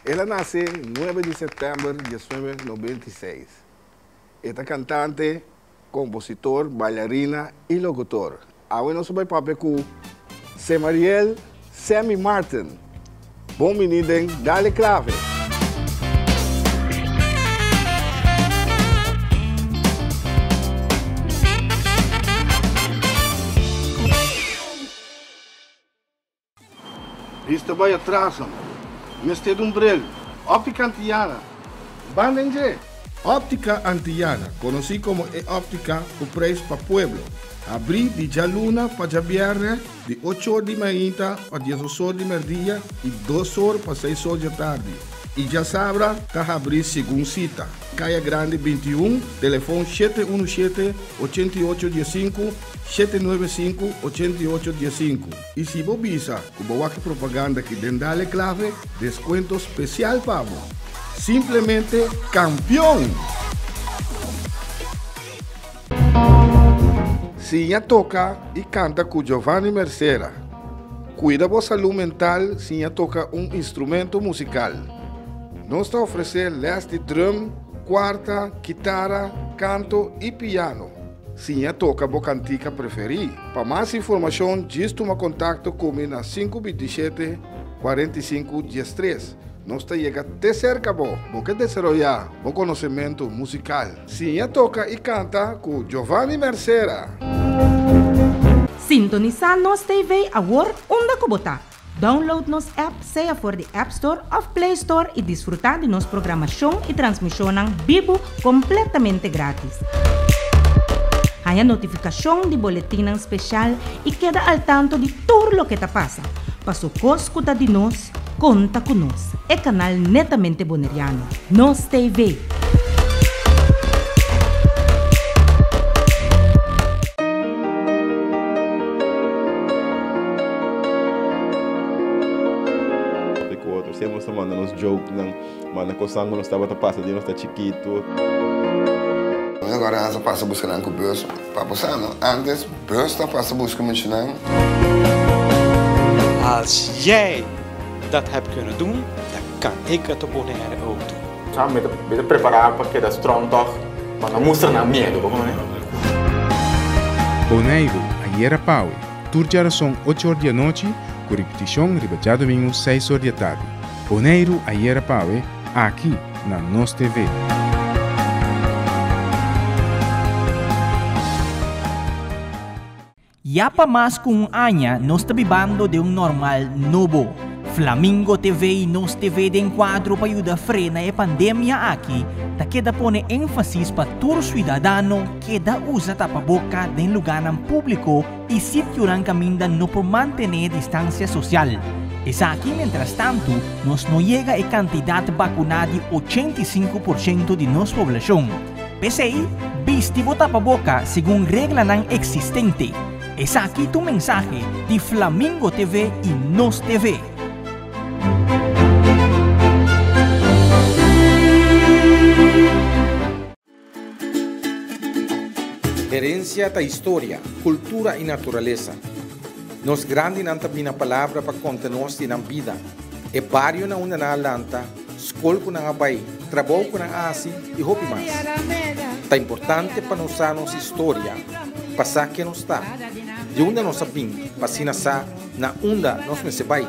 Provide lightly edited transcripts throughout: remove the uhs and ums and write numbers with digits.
El a nase nuebe di sèptèmber 1996. E ta kantante, kompositor, bailarina i lokutor. Awe nos a bai papia ku Semariel Sammy Martin. Bon bini den Dale Clave! Bista bai atras nan. Mester di un bril. Optica Antillana. Ban den dje! Optica Antillana, conoci como e optica cu prijs pa pueblo, habri di djaluna pa djabierne di ocho or di mainta pa diesdos or di merdia y dos or pa seis or djatardi y djasabra ta habri segun cita. Caya Grandi 21, telefon 717 88 15, 795 88 15. Y si bo bisa cu bo wak e propaganda aki den Dale Clave, descuento special pa bo. Simplemente campeon! Siña toca y canta cu Giovanni Mercera. Cuida bo salud mental siña toca un instrumento musical. Nos ta ofrece les di drum, cuarta, kitara, canto y piano. Siña toca bo cantica preferi. Pa mas informacion djis tuma contacto cu mi na 527 45 13. Nos ta yega te cerca bo. Bo ke desaroya bo conocemento musical? Siña toca y canta cu Giovanni Mercera. Sintonisá Nos TV awor unda ku bo ta. Download nos app sea for di App Store òf Play Store i disfrutá di nos programashon i transmishonnan bibu kompletamente grátis. Haña notifikashon di boletinnan speshal i keda al tanto di tur loke ta pasa. Paso kos ku ta di nos, konta ku nos, e kanal netamente boneriano, Nos TV. Ku otro siempre nos ta manda nos jokenan, manda kosnan ku nos tabata pasa di nos ta chikitu. Agora nan sa pasa buska nan ku bus pa bo sa no antes bus ta pasa buska muchanan. Als jij dat hebt kunnen doen, dan kan ik het op Bonaire ook doen. Sa mi ta mi ta prepará pa keda strong tòg, pa no mustra nan miedu, bo kono? Boneiru, ayera pawe, tur djarason ocho or di anochi, ku ripitishon riba djadumingu seis or di atardi. Boneiru, ayera pawe, aki na Nos TV. Ya pa mas ku un aña nos ta bibando den un normal nobo. Flamingo TV i Nos TV den kuadro pa yuda frena e pandemia aki ta keda pone énfasis pa tur suidadano keda usa tapaboka den lugánan públiko i sitionan kaminda no por mantené distansia sosial. Esaki mientrastantu nos no yega e kantidat bakuná di 85 porshento di nos poblashon. P'esei, bisti bo tapaboka segun reglanan eksistente. Esaki ta un mensahe di Flamingo TV i Nos TV. Herensia ta historia, kultura i naturalesa. Nos grandinan ta bina palabra pa konta nos di nan bida, e bario na unda nan a lanta, skol ku nan a bai, trabou ku nan a hasi i hopi mas. Ta importante pa nos sa nos historia, pa sa ken nos ta, di unda nos a bin, pa asina sa na unda nos mester bai.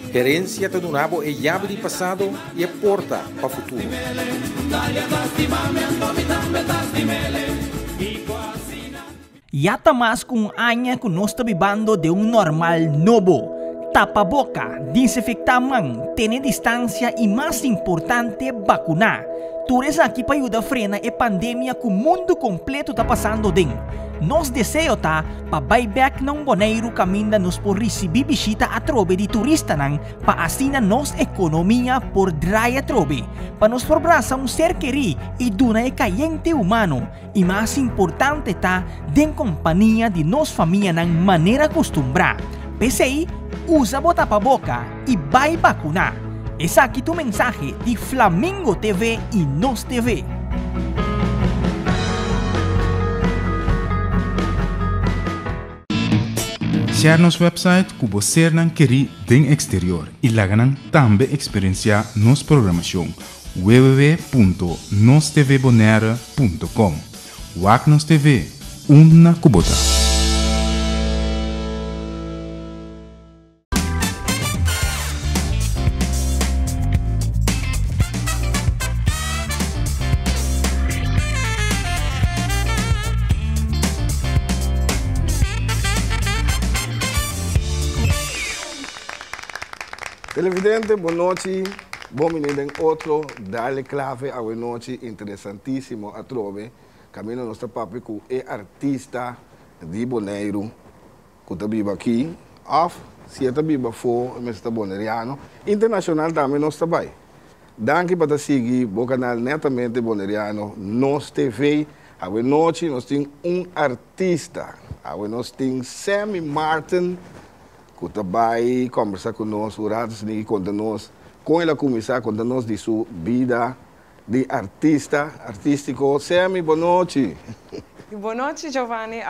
Herensia ta duna bo e yabi di pasado i e porta pa futuro. Ya ta mas ku un aña ku nos ta bibando den un normal nobo. Tapa boka, disinfektá man, tene distansia i mas importante bakuná. Tur esaki pa yuda frena e pandemia ku mundu kompleto ta pasando den. Nos deseo ta pa bai bèk na un Boneiru kaminda nos por risibí bishita atrobe di turistanan pa asina nos ekonomia por drai atrobe, pa nos por brasa un ser kerí i duna e kayente humano i mas importante ta den kompania di nos famianan manera kustumbrá. P'esei, usa bo tapaboka i bai bakuná. Esaki ta un mensahe di Flamingo TV i Nos TV. Share nos website ku bo sernan kerí den eksterior i laga nan tambe eksperensiá nos programashon www.nostvbonaire.com. Wak nos TV, unda ku bo ta. Televidente, bon nochi. Bon bini den otro Dale Clave awe nochi interesantisimo atrobe. Caminda nos ta papia cu e artista di Boneiru Ku ta biba aki òf si e ta biba afó e mester ta boneriano. Internashonal tambe nos ta bai. Danki pa ta sigui bo kanal Netamente Boneriano Nos TV. Awe nochi nos tin un artista. Awe nos tin Sammy Martin ku ta bai kòmbersá ku nos un ratu esaki konta nos kon el a kuminsá, konta nos di su bida di artista, artístiko. Sammy, bon nochi. Bon nochi Giovanni,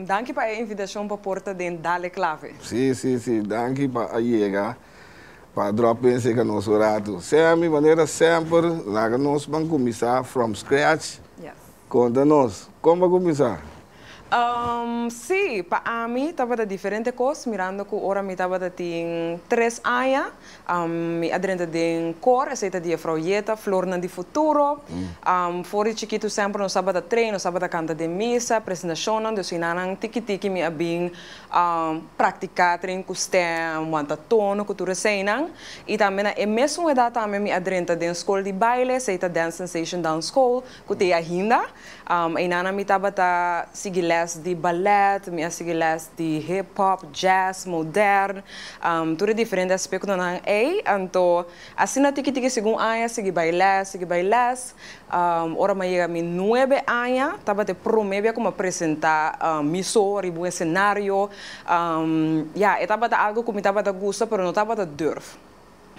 danki pa e invitashon pa por ta den Dale Clave. Sí, sí, sí, danki pa a yega pa drop in serka nos un ratu. Sammy, manera semper, laga nos ban kuminsá from scratch. Yes. Konta nos, kon bo a kuminsá? Sí, pa ami tabata diferente kos, mirando ku ora mi tabata tin tres aña, mi a drenta den kor, esei ta di Juffrouw Jeta, Flornan di Futuro. For di chikitu semper nos tabata train, nos tabata kanta den misa, presentashonnan, dus enanan tiki tiki mi a bin praktiká train ku stèm, wanta tono ku tur eseinan. I tambe na e mesun edat tambe mi a drenta den skol di baile, esei ta Dance Sensation Dans School, ku t'ei ainda. Einan mi tabata sigui les di ballet, mi a sigui les di hip hop, jazz, modern, tur e diferente aspectonan ei. Anto asina tiki tiki segun aña sigui bai les, sigui bai les. Ora mi a yega mi nuebe aña tabata e prome bia ku mi a presenta mi so riba un escenario. Ya, e tabata algo ku mi tabata gusta pero no tabata durf.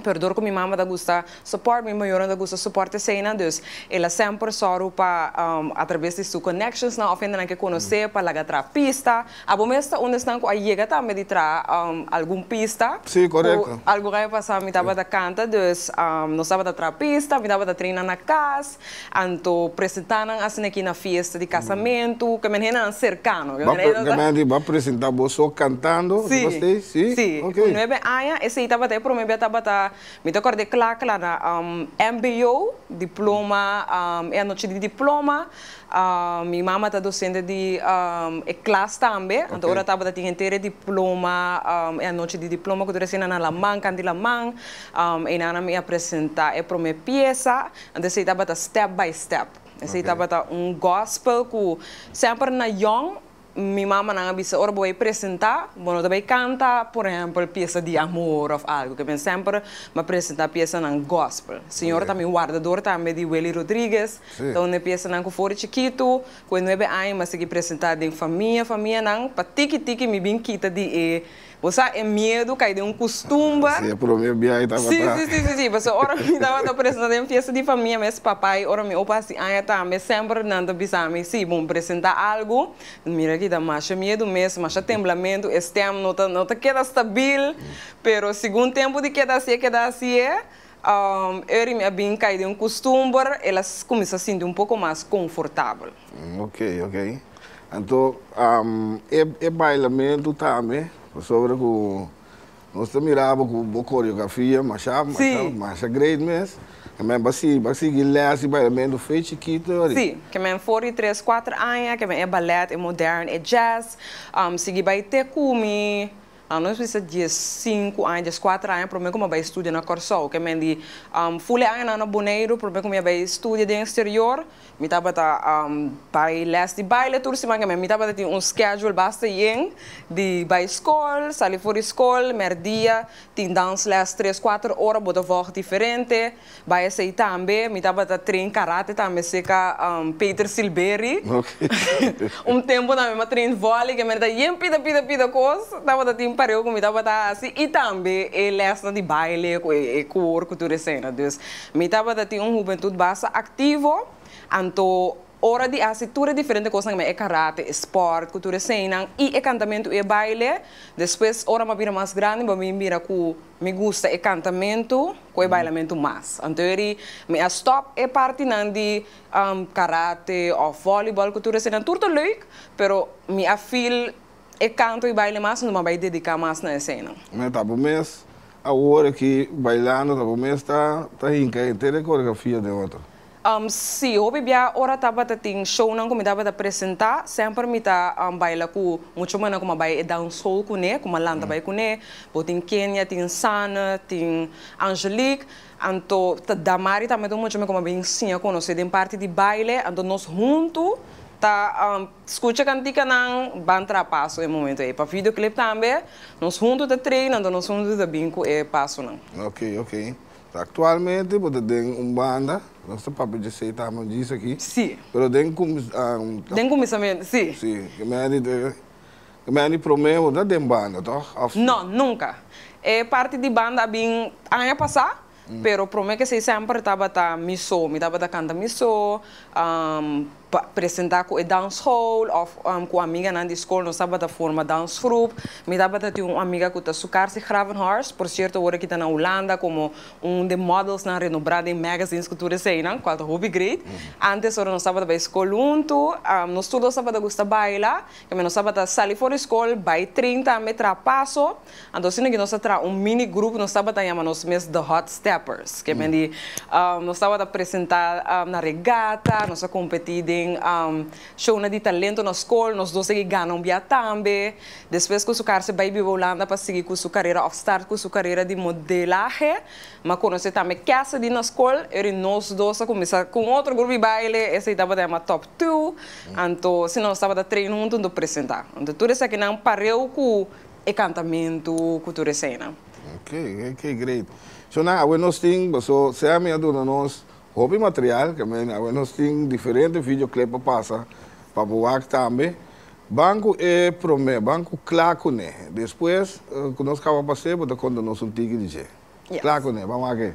Pero dor ku mi mama ta gusta support, mi mayornan ta gusta support eseinan, dus el a semper sòru pa atraves di su connectionsnan òf hendenan ke konosé pa laga traha pista. Abo mes ta un di esnan ku a yega tambe di traha algun pista. Sí, korekto. Ku algun aña pasá mi tabata kanta, dus nos tabata traha pista, mi tabata traina na kas. Anto presentá nan asina aki na fiesta di kasamentu, ke men hendenan serkano. Ba ke men di ba presentá bo so kantando Sí, riba stage? Sí? sí. Ok. Ku nuebe aña, esei tabata e promé bia tabata, mi ta kòrda e kla kla na mbo, diploma, e anochi di diploma, Mi mama ta docente di e klas tambe, anto ora tabata tin henter e diploma, e anochi di diploma ku tur esena na laman, kanti laman, einan mi a presenta e prome piesa, anto esei tabata step by step, esei tabata un gospel ku semper na yòn Mi mamanan a bisa ora bo bai presenta, bo no ta bai canta, por ehempel, pieza di amor of algo. Ke men semper m'a presenta piezanan gospel. Señor ta mi wardador tambe di Willy Rodriguez. Ta un e piezanan cu for di chikitu, cu e nuebe aña m'a sigui presenta den famia, famianan, pa tiki tiki mi bin kita di e Bo sa e miedu kai den un kustumber. Si e prome biahe tabata. Si, si, si, si, si. Pasobra ora mi tabata presenta den fiesta di famia mes papai, ora mi opa hasi aña tambe, semper nan ta bisa mi, si, bon presenta algu. Mira ki ta masha miedu mes, masha temblamentu, e stem no ta, no ta keda stabil. Pero segun tempu di keda hasié, keda hasié, eri mi a bin kai den un kustumber, el a kuminsá sinti un poko mas konfortabel. Ok, ok. Anto e bailamentu tambe, pasobra ku nos ta mira bo ku bo koreografia masha, masha, masha great mes. Ke men bo a sigui les di bailamentu fe chikitu ori? Sí, ke men for di tres, kuater aña, ke men e ballet, e modern, e jazz, sigui bai te ku mi Nos bisa diesinku aña, dieskuater aña promé ku mi a bai studia na Kòrsou. Ke men di ful e añanan na Boneiru promé ku mi a bai studia den eksterior, mi tabata bai lès di baile tur siman. Ke men mi tabata tin un schedule basta yen di bai skol, sali for di skol, mèrdia tin danslès tres kuater ora, bo ta vòg diferente. Bai esei tambe, mi tabata train karate tambe serka Peter Silberi. Un tempu tambe mi a train volley, ke mester ta yen pida pida pida kos tabata tin pareu ku mi tabata hasi i tambe e lèsnan di baile ku e koor ku tur esei. Dus mi tabata tin un hubentut basta aktivo, anto. Ora di hasi tur e diferente kosnan, e karate, e sport, kultura eseinan i e kantamentu i e baile. Despues, ora m'a bira mas grandi, m'a mira ku mi gusta e kantamentu ku e bailamentu mas. Anto mi a stop e partinan di karate òf volleyball, kultura eseinan tur ta leuk, pero mi a feel e kanto i baile mas, anto m'a bai dediká mas na eseinan. Ma ta bo mes awor aki bailando, ta bo mes ta hinka henter e koreografia den otro? Si, hopi bia ora tabata tin shownan ku mi tabata presentá, semper mi ta baila ku mucha muhénan ku mi a bai e dansschool kuné, ku mi a lanta bai kuné. Bo tin Kenia, tin Sanne, tin Angelique, anto ta Damari tambe ta un mucha muhé ku mi a bin siña konosé den parti di baile, anto nos huntu ta skucha kantikanan, ban traha paso e momento ei. Pa videoclip tambe nos huntu ta train, anto nos huntu ta bin ku e pasonan. Ok, ok. Aktualmente bo ta den un banda, nos ta papia dje sei tambe djis aki. Si. Pero den Den kuminsamentu, si. Si, ke meni ke meni promé bo ta den banda, tòg? Òf. No, nunka. E parti di banda a bin aña pasá, pero promé ke sei semper tabata mi so. Mi tabata kanta mi so, pa presentá ku e dansschool òf ku amiganan di skol nos tabata forma dansgroep. Mi tabata tin un amiga ku ta Sukarsi Gravenhorst, por sierto awor aki ta na Hulanda komo un den modelsnan renobrá den magazines ku tur eseinan, kual ta hopi great. Antes ora nos tabata bai skol huntu, nos tur dos tabata gusta baila, kende nos tabata sali for di skol bai train tambe traha paso. Anto asina ki nos a traha un mini grupo, nos tabata yama nos mes The Hot Steppers. Ke men di nos tabata presenta na regata, nos a kompetí den shownan di talento na skol, nos dos a sigui gana un bia tambe. Despues ku su karse bai biba Hulanda pa sigui ku su karera òf start ku su karera di modelahe, m'a konosé tambe Cassidy na skol, eri nos dos a kuminsá ku un otro grupo di baile, esei tabata yama Top Two. Anto asina nos tabata train huntu anto presentá. Anto tur esakinan pareu ku e kantamentu ku tur eseinan. Ok, ok, great. So nan awe nos tin, paso Sammy a duna nos hopi material, ke men awe nos tin diferente videoclip pa pasa pa bo wak tambe. Ban ku e promé, ban ku Kla Kuné. Despues ku nos kaba pas'é bo ta konta nos un tiki di dje. Yes. Kla Kuné, ban wak e.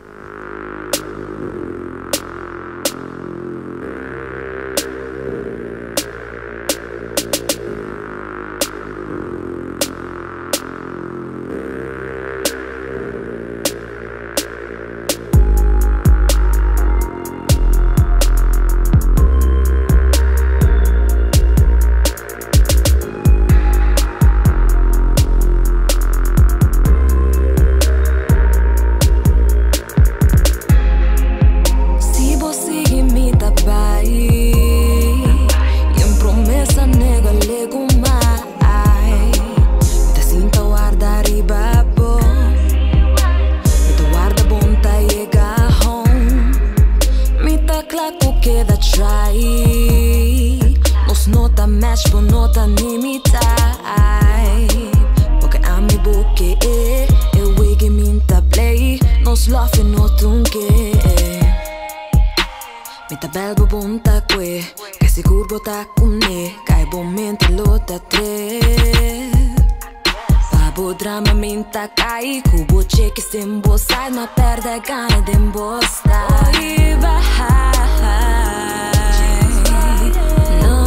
Si bo sigui mi ta bai Yen promesa nega legumai Mi ta sinta warda riba bo Mi ta warda bon ta yega home Mi ta kla ku keda try Nos no ta match bo no ta ni mi type Porque ami bo ke e E wege mi ta play Nos love no trunke Mi ta bel bo bon ta kue Kai sigur bo ta kuné Kai bo mente lo ta trip Pa bo drama mi ta kai Ku bo chekis den bo side Ma pèrdè gana den bo style No,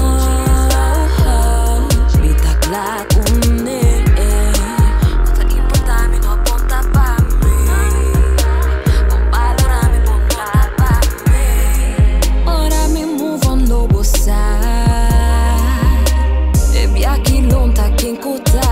mi ta kla kuné No ta importá mi no apunta pa mi Bon balorá mi bo no ta pa mi Ora mi move on lo bo sa E biaha lon ta ken ku ta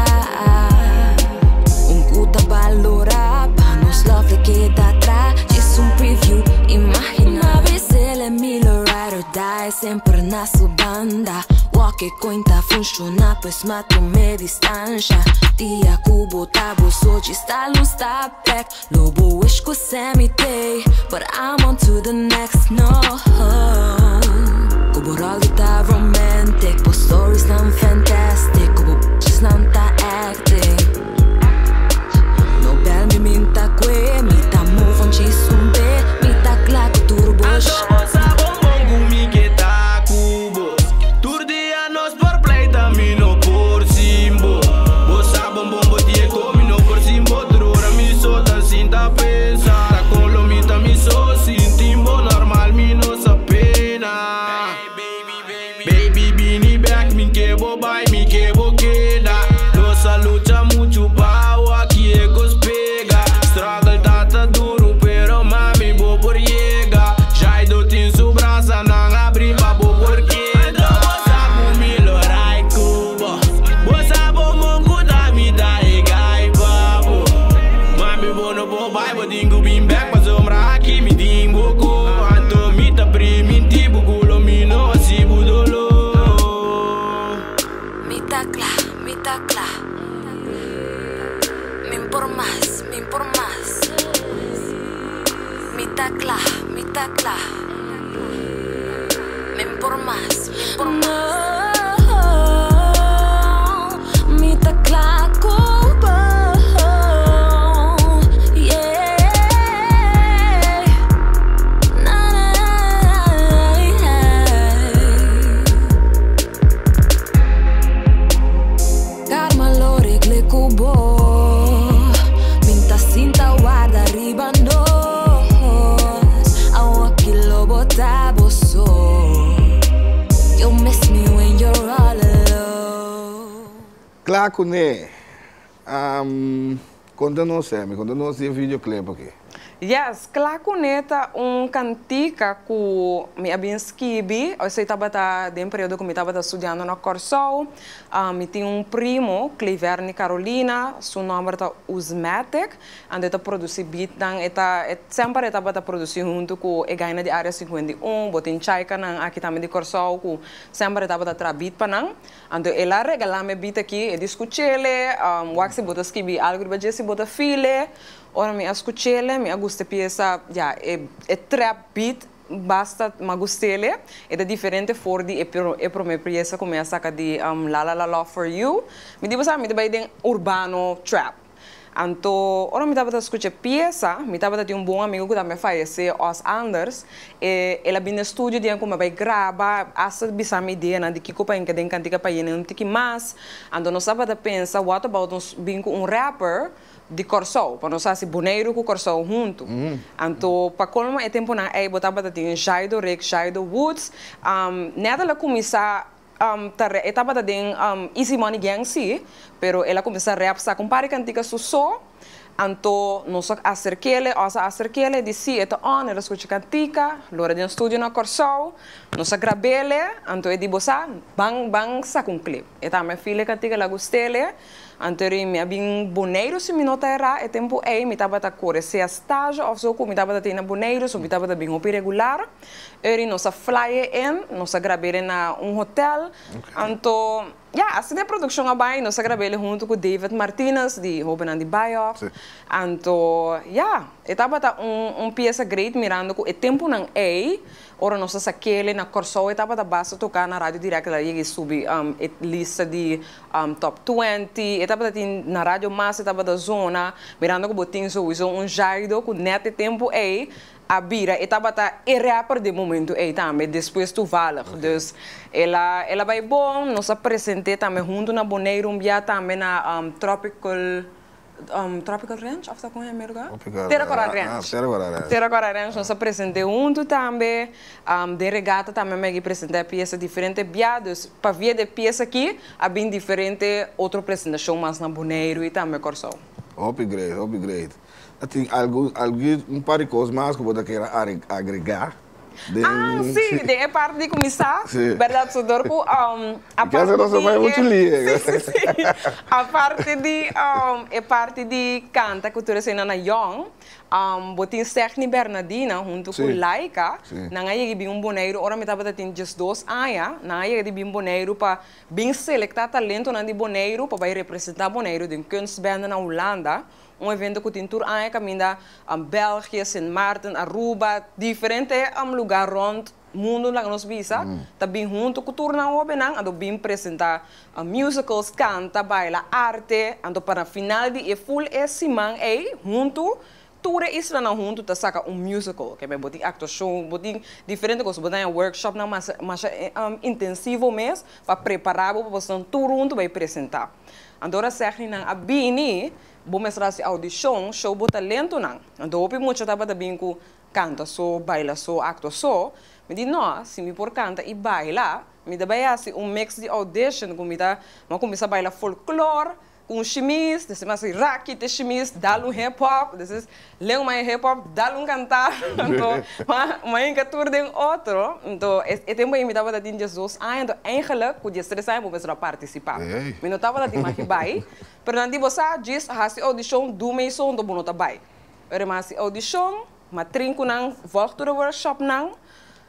Un ku ta balorá pa nos love keda tra Djis un preview, imaginá Bis'el e mi lo ride or die Semper na su banda Wak e coin ta funshoná Pues m'a tum'é distansha Dia ku bo ta bo so djis ta lus ta bek Lo bo wish ku Sammy t'ei But I'm on to the next, no Ku bo rol di ta romantic Bo stories nan fantastic Ku bo bitches nan ta acting No bel mi mi n'ta kue Mi ta move on djis un be Mi ta kla ku tur bo Anto bo sa bon bon ku mi ke ta ku bo Tur dia nos por pleita mi no por sin bo Bo sa bon bon bo tie ku mi no por sin bo Tur ora mi so ta sinta pensa Ta kon lo mi ta mi so Sinti bo normal mi no sa pena. bai bo tin ku bin bek pasobra aki mi tin bo ko anto mi ta priminti bo ku lo mi no hasi bo dolo. Mi ta kla, mi ta kla. Min por mas, min por mas. Mi ta kla, mi ta kla. Min por mas, min por mas. Mi ta kla ku bo, yeah. Na na yeah. Karma lo regl'é ku bo. Min ta sinta warda riba nos. Awaki lo bo ta bo so. You'll miss me when you're all alone. Kla kuné. Konta nos, Sammy, konta nos di e videoclip aki. Yes, Kla Kuné ta un kantika ku mi a bin skibi, esei tabata den periodo ku mi tabata studiando na Kòrsou. Mi tin un primo, Cleverny Carolina, su nòmber ta Uzmatic, anto e ta produsí beatnan, e ta e semper e tabata produsí huntu ku e gaina di Area 51, bo tin Chaikanan aki tambe di Kòrsou ku semper e tabata traha beat pa nan. Anto el a regalá mi e beat aki, e di skuch'ele, wak si bo ta skibi algu riba dje si bo ta fil'e. Ora mi a skuch'ele, mi a gusta e piesa, ya, e e trap beat basta m'a gust'ele. E ta diferente for di e e promé piesa ku mi a saka di La La La Love For You. Mi di bo sa, mi ta bai den urbano trap. Anto ora mi tabata skucha e piesa, mi tabata tin un bon amigu ku tambe a fayesé, Os Anders. E el a bini na studio dia ku mi a bai graba, asta bisa mi ideanan di kiko pa hinka den kantika pa yena un tiki mas. Anto nos tabata pensa, what about nos bin ku un rapper di Kòrsou, pa nos hasi Boneiru ku Kòrsou huntu. Anto pa kolmo e tempunan ei bo tabata tin Jaido Rick, Jaido Woods, nèt el a kuminsá ta e tabata den Easy Money Gang sí, pero el a kuminsá rèp saka un par di kantika su so, anto nos a aserk'é, òs a aserk'é, e di sí e ta on, el a skucha kantika, lo era den studio na Kòrsou, nos a grab'é, anto e di bo sa, ban ban saka un clip. E tambe a fila e kantika, el a gust'é. Anto ri mi a bin Boneiru si mi no ta erá, e tempu ei mi tabata kore sea stage of so ku mi tabata tin na Boneiru, so mi tabata bin hopi regular. Eri nos a fly e in, nos a grab'é na un hotel. Anto, ya, asina e produkshon a bai, nos a grab'é huntu ku David Martinez di Hobennan di Bayoff. Anto, ya, e tabata un un piesa great mirando ku e tempunan ei Ora nos a sakele na Kòrsou e tabata basta toká na Radio Direct el a yega i subi e lista di top 20 e tabata tin na Radio Mas e tabata zona mirando ku bo tin souiso un Jaido ku nèt e tempu ei a bira e tabata e rapper di e momento ei tambe despues toevallig dus el a el a bai bon nos a present'é tambe huntu na Boneiru un bia tambe na Tropical Tropical Ranch of ta kon e merka? Tera Kora Ranch. Tera Kora Ranch nos a present'é huntu tambe. Den regata tambe mi a gi presentá e piesa diferente bia. Dus pa via di e piesa aki a bin diferente otro presentashon mas na Boneiru i tambe Kòrsou. Hopi great, hopi great. A tin algun, algun, un par di kos mas ku bo ta kere agregá? Den. Ah, sí, den e parti di kuminsá, Sí. bèrdat? So dor ku a Ke hace parti nos a di bai muchu e, lihe. sí, sí, sí. A parti di e parti di kanta ku tur esei nan na yòn, bo tin Segni Bernadina huntu ku Sí. Laika, Sí. nan a yega di bin un Boneiru ora mi tabata tin diesdos aña, nan a yega di bin Boneiru pa bin selektá talentonan di Boneiru pa bai representá Boneiru den Kunstbende na Hulanda. Un evento ku tin tur aña kaminda België, Sint Maarten, Aruba, diferente lugar rònt mundu laga nos bisa ta bin huntu ku tur nan hóbennan anto bin presentá musicals, kanta, baila, arte, anto pa na final di e ful e siman ei huntu tur e islanan huntu ta saka un musical. Keme bo tin aktuashon, bo tin diferente kos, bo ta haña workshopnan mas masha intensivo mes pa prepará bo pa boso tur huntu bai presentá. Anto ora sègninan a bini Bo mester hasi audishon, show bo talentonan. Anto hopi mucha tabata bin ku kanta so, baila so, aktua so. Mi di no, si mi por kanta i baila, mi ta bai hasi un mix di audition ku mi ta, mi a kuminsá baila folklor ku un shimis, despues mi hasi raki te shimis, dal un hip hop, despues Leu mai hip hop dal un kantá anto ma hinka tur den otro anto e tempu ei mi tabata tin diesdos aña anto eigenlijk ku diestres aña bo mester a partisipá mi no tabata tin maki bai pero nan di bo sa djis hasi oudishon du mei so anto bo no ta bai. Ora mi a hasi audishon, mi a train ku nan, volg tur e workshopnan.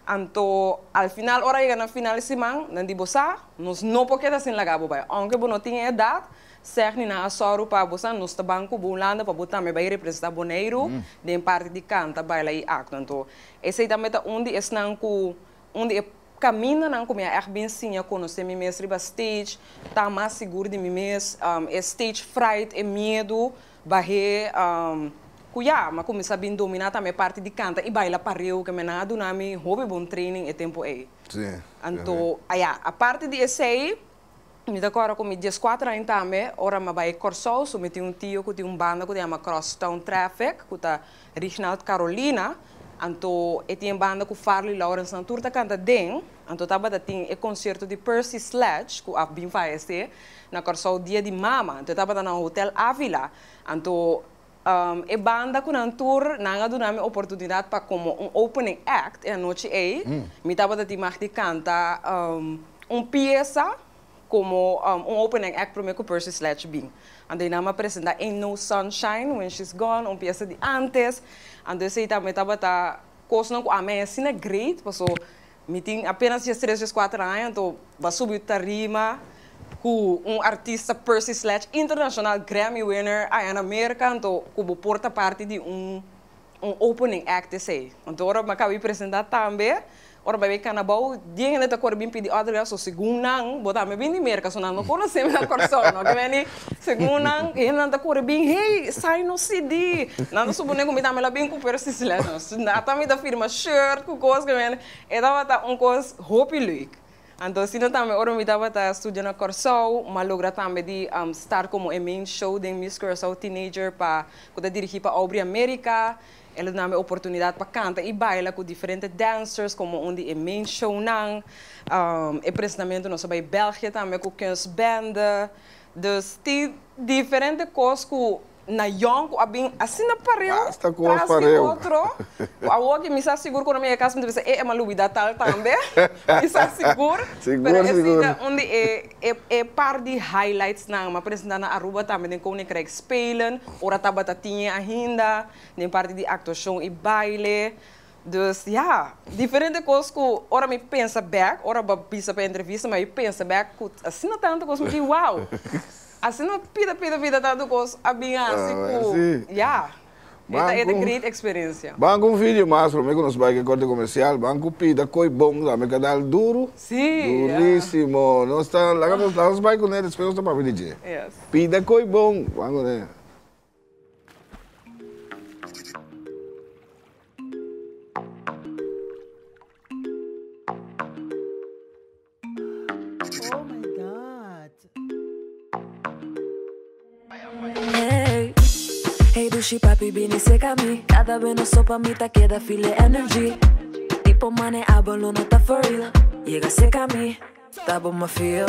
Anto al final ora yega na final di siman, nan di bo sa, nos no por keda sin laga bo bai. Ounke bo no tin e edat, sèg ni nan a sòru pa bo sa, nos ta ban ku bo Hulanda pa bo tambe bai representá Boneiru den parti di kanta, baila i aktua. Anto esei tambe ta un di esnan ku un di e kamindanan ku mi a ègt bin siña konosé mi mes riba stage, ta mas sigur di mi mes, e stage fright, e miedu Bah'é ku ya, m'a kuminsá bin dominá tambe e parti di kanta i baila pareu, ke men a duna mi hopi bon training e tempu ei. Anto, ya, aparte di esei, mi ta kòrda ku mi dieskuater aña tambe, ora m'a bai Kòrsou, so mi tin un tio ku tin un banda ku ta yama Crosstown Traffic, ku ta Rignald Carolina, anto e tin e banda ku Farley Lawrence nan tur ta kanta den, anto tabata tin e konsierto di Percy Sledge ku a bin fayesé na Kòrsou dia di mama, anto e tabata na Hotel Avila, anto e banda ku nan tur nan a duna mi oportunidat pa komo un opening act e anochi ei, mi tabata tin mag di kanta un piesa Komo un opening act promé ku Percy Sledge bin. Anto einan a presentá Ain't No Sunshine When She's Gone, un piesa di ántes. Anto esei tambe tabata kosnan ku ami a asina great, paso mi tin apenas diestres, dieskuater aña, anto bo a subi tarima ku un artista Percy Sledge internashonal, Grammy winner aya na Merka, anto ku bo por ta parti di un un opening act esei. Anto ora mi a kaba di presentá tambe, ora mi a bai kana abou, dien hende ta kore bin pidi autograf, so segun nan, bo tambe bin di Merka, so nan no konosé mi na Kòrsou, no? Ke meni, segun nan, e hendenan ta kore bin, hey, sign nos CD. Nan ta suponé ku mi tambe la bin ku Percy Sledge. Ata mi ta firma shirt ku kos, ke meni, e tabata un kos hopi leuk. Anto asina tambe ora mi tabata studia na Kòrsou, m'a logra tambe di start komo e main show den Miss Curaçao Teenager pa ku ta dirigí pa Aubrey America. El a duna mi oportunidat pa kanta i baila ku diferente dancers komo un di e main shownan. E presentamentu nos a bai België tambe ku Kunstbende. Dus tin diferente kos ku na yòn ku a bin asina pareu Basta kos tras di pareu. otro ku awor ki mi sa sigur ku ora mi yega kas mi ta bisa e e m'a lubida tal tambe mi sa sigur Sigur pero esei sigur. ta un di e e e par di highlights nan m'a presenta na Aruba tambe den Koninkrijk Spelen ora tabata tin e ainda den parti di aktuashon i baile dus ya diferente kos ku ora mi pensa bek ora bo a bisa pa e entrevista mi a pensa bek ku asina tantu kos mi di wow. Asina pida pida pida tantu kos a bin hasi ku ya e ta e ta great experiencia. Ban ku un video mas prome ku nos bai ke korte komersial ban ku pida koi bon tambe ka dal duru durisimo nos ta laga nos laga nos bai kuné despues nos ta papia di dje pida koi bon ban kuné. Oh my God. Hey, hey dushi papi bini seca mi. Cada vez no sopa mi ta queda feel energy. Tipo mane hablo no ta for real. Llega seca mi, ta bon ma feel.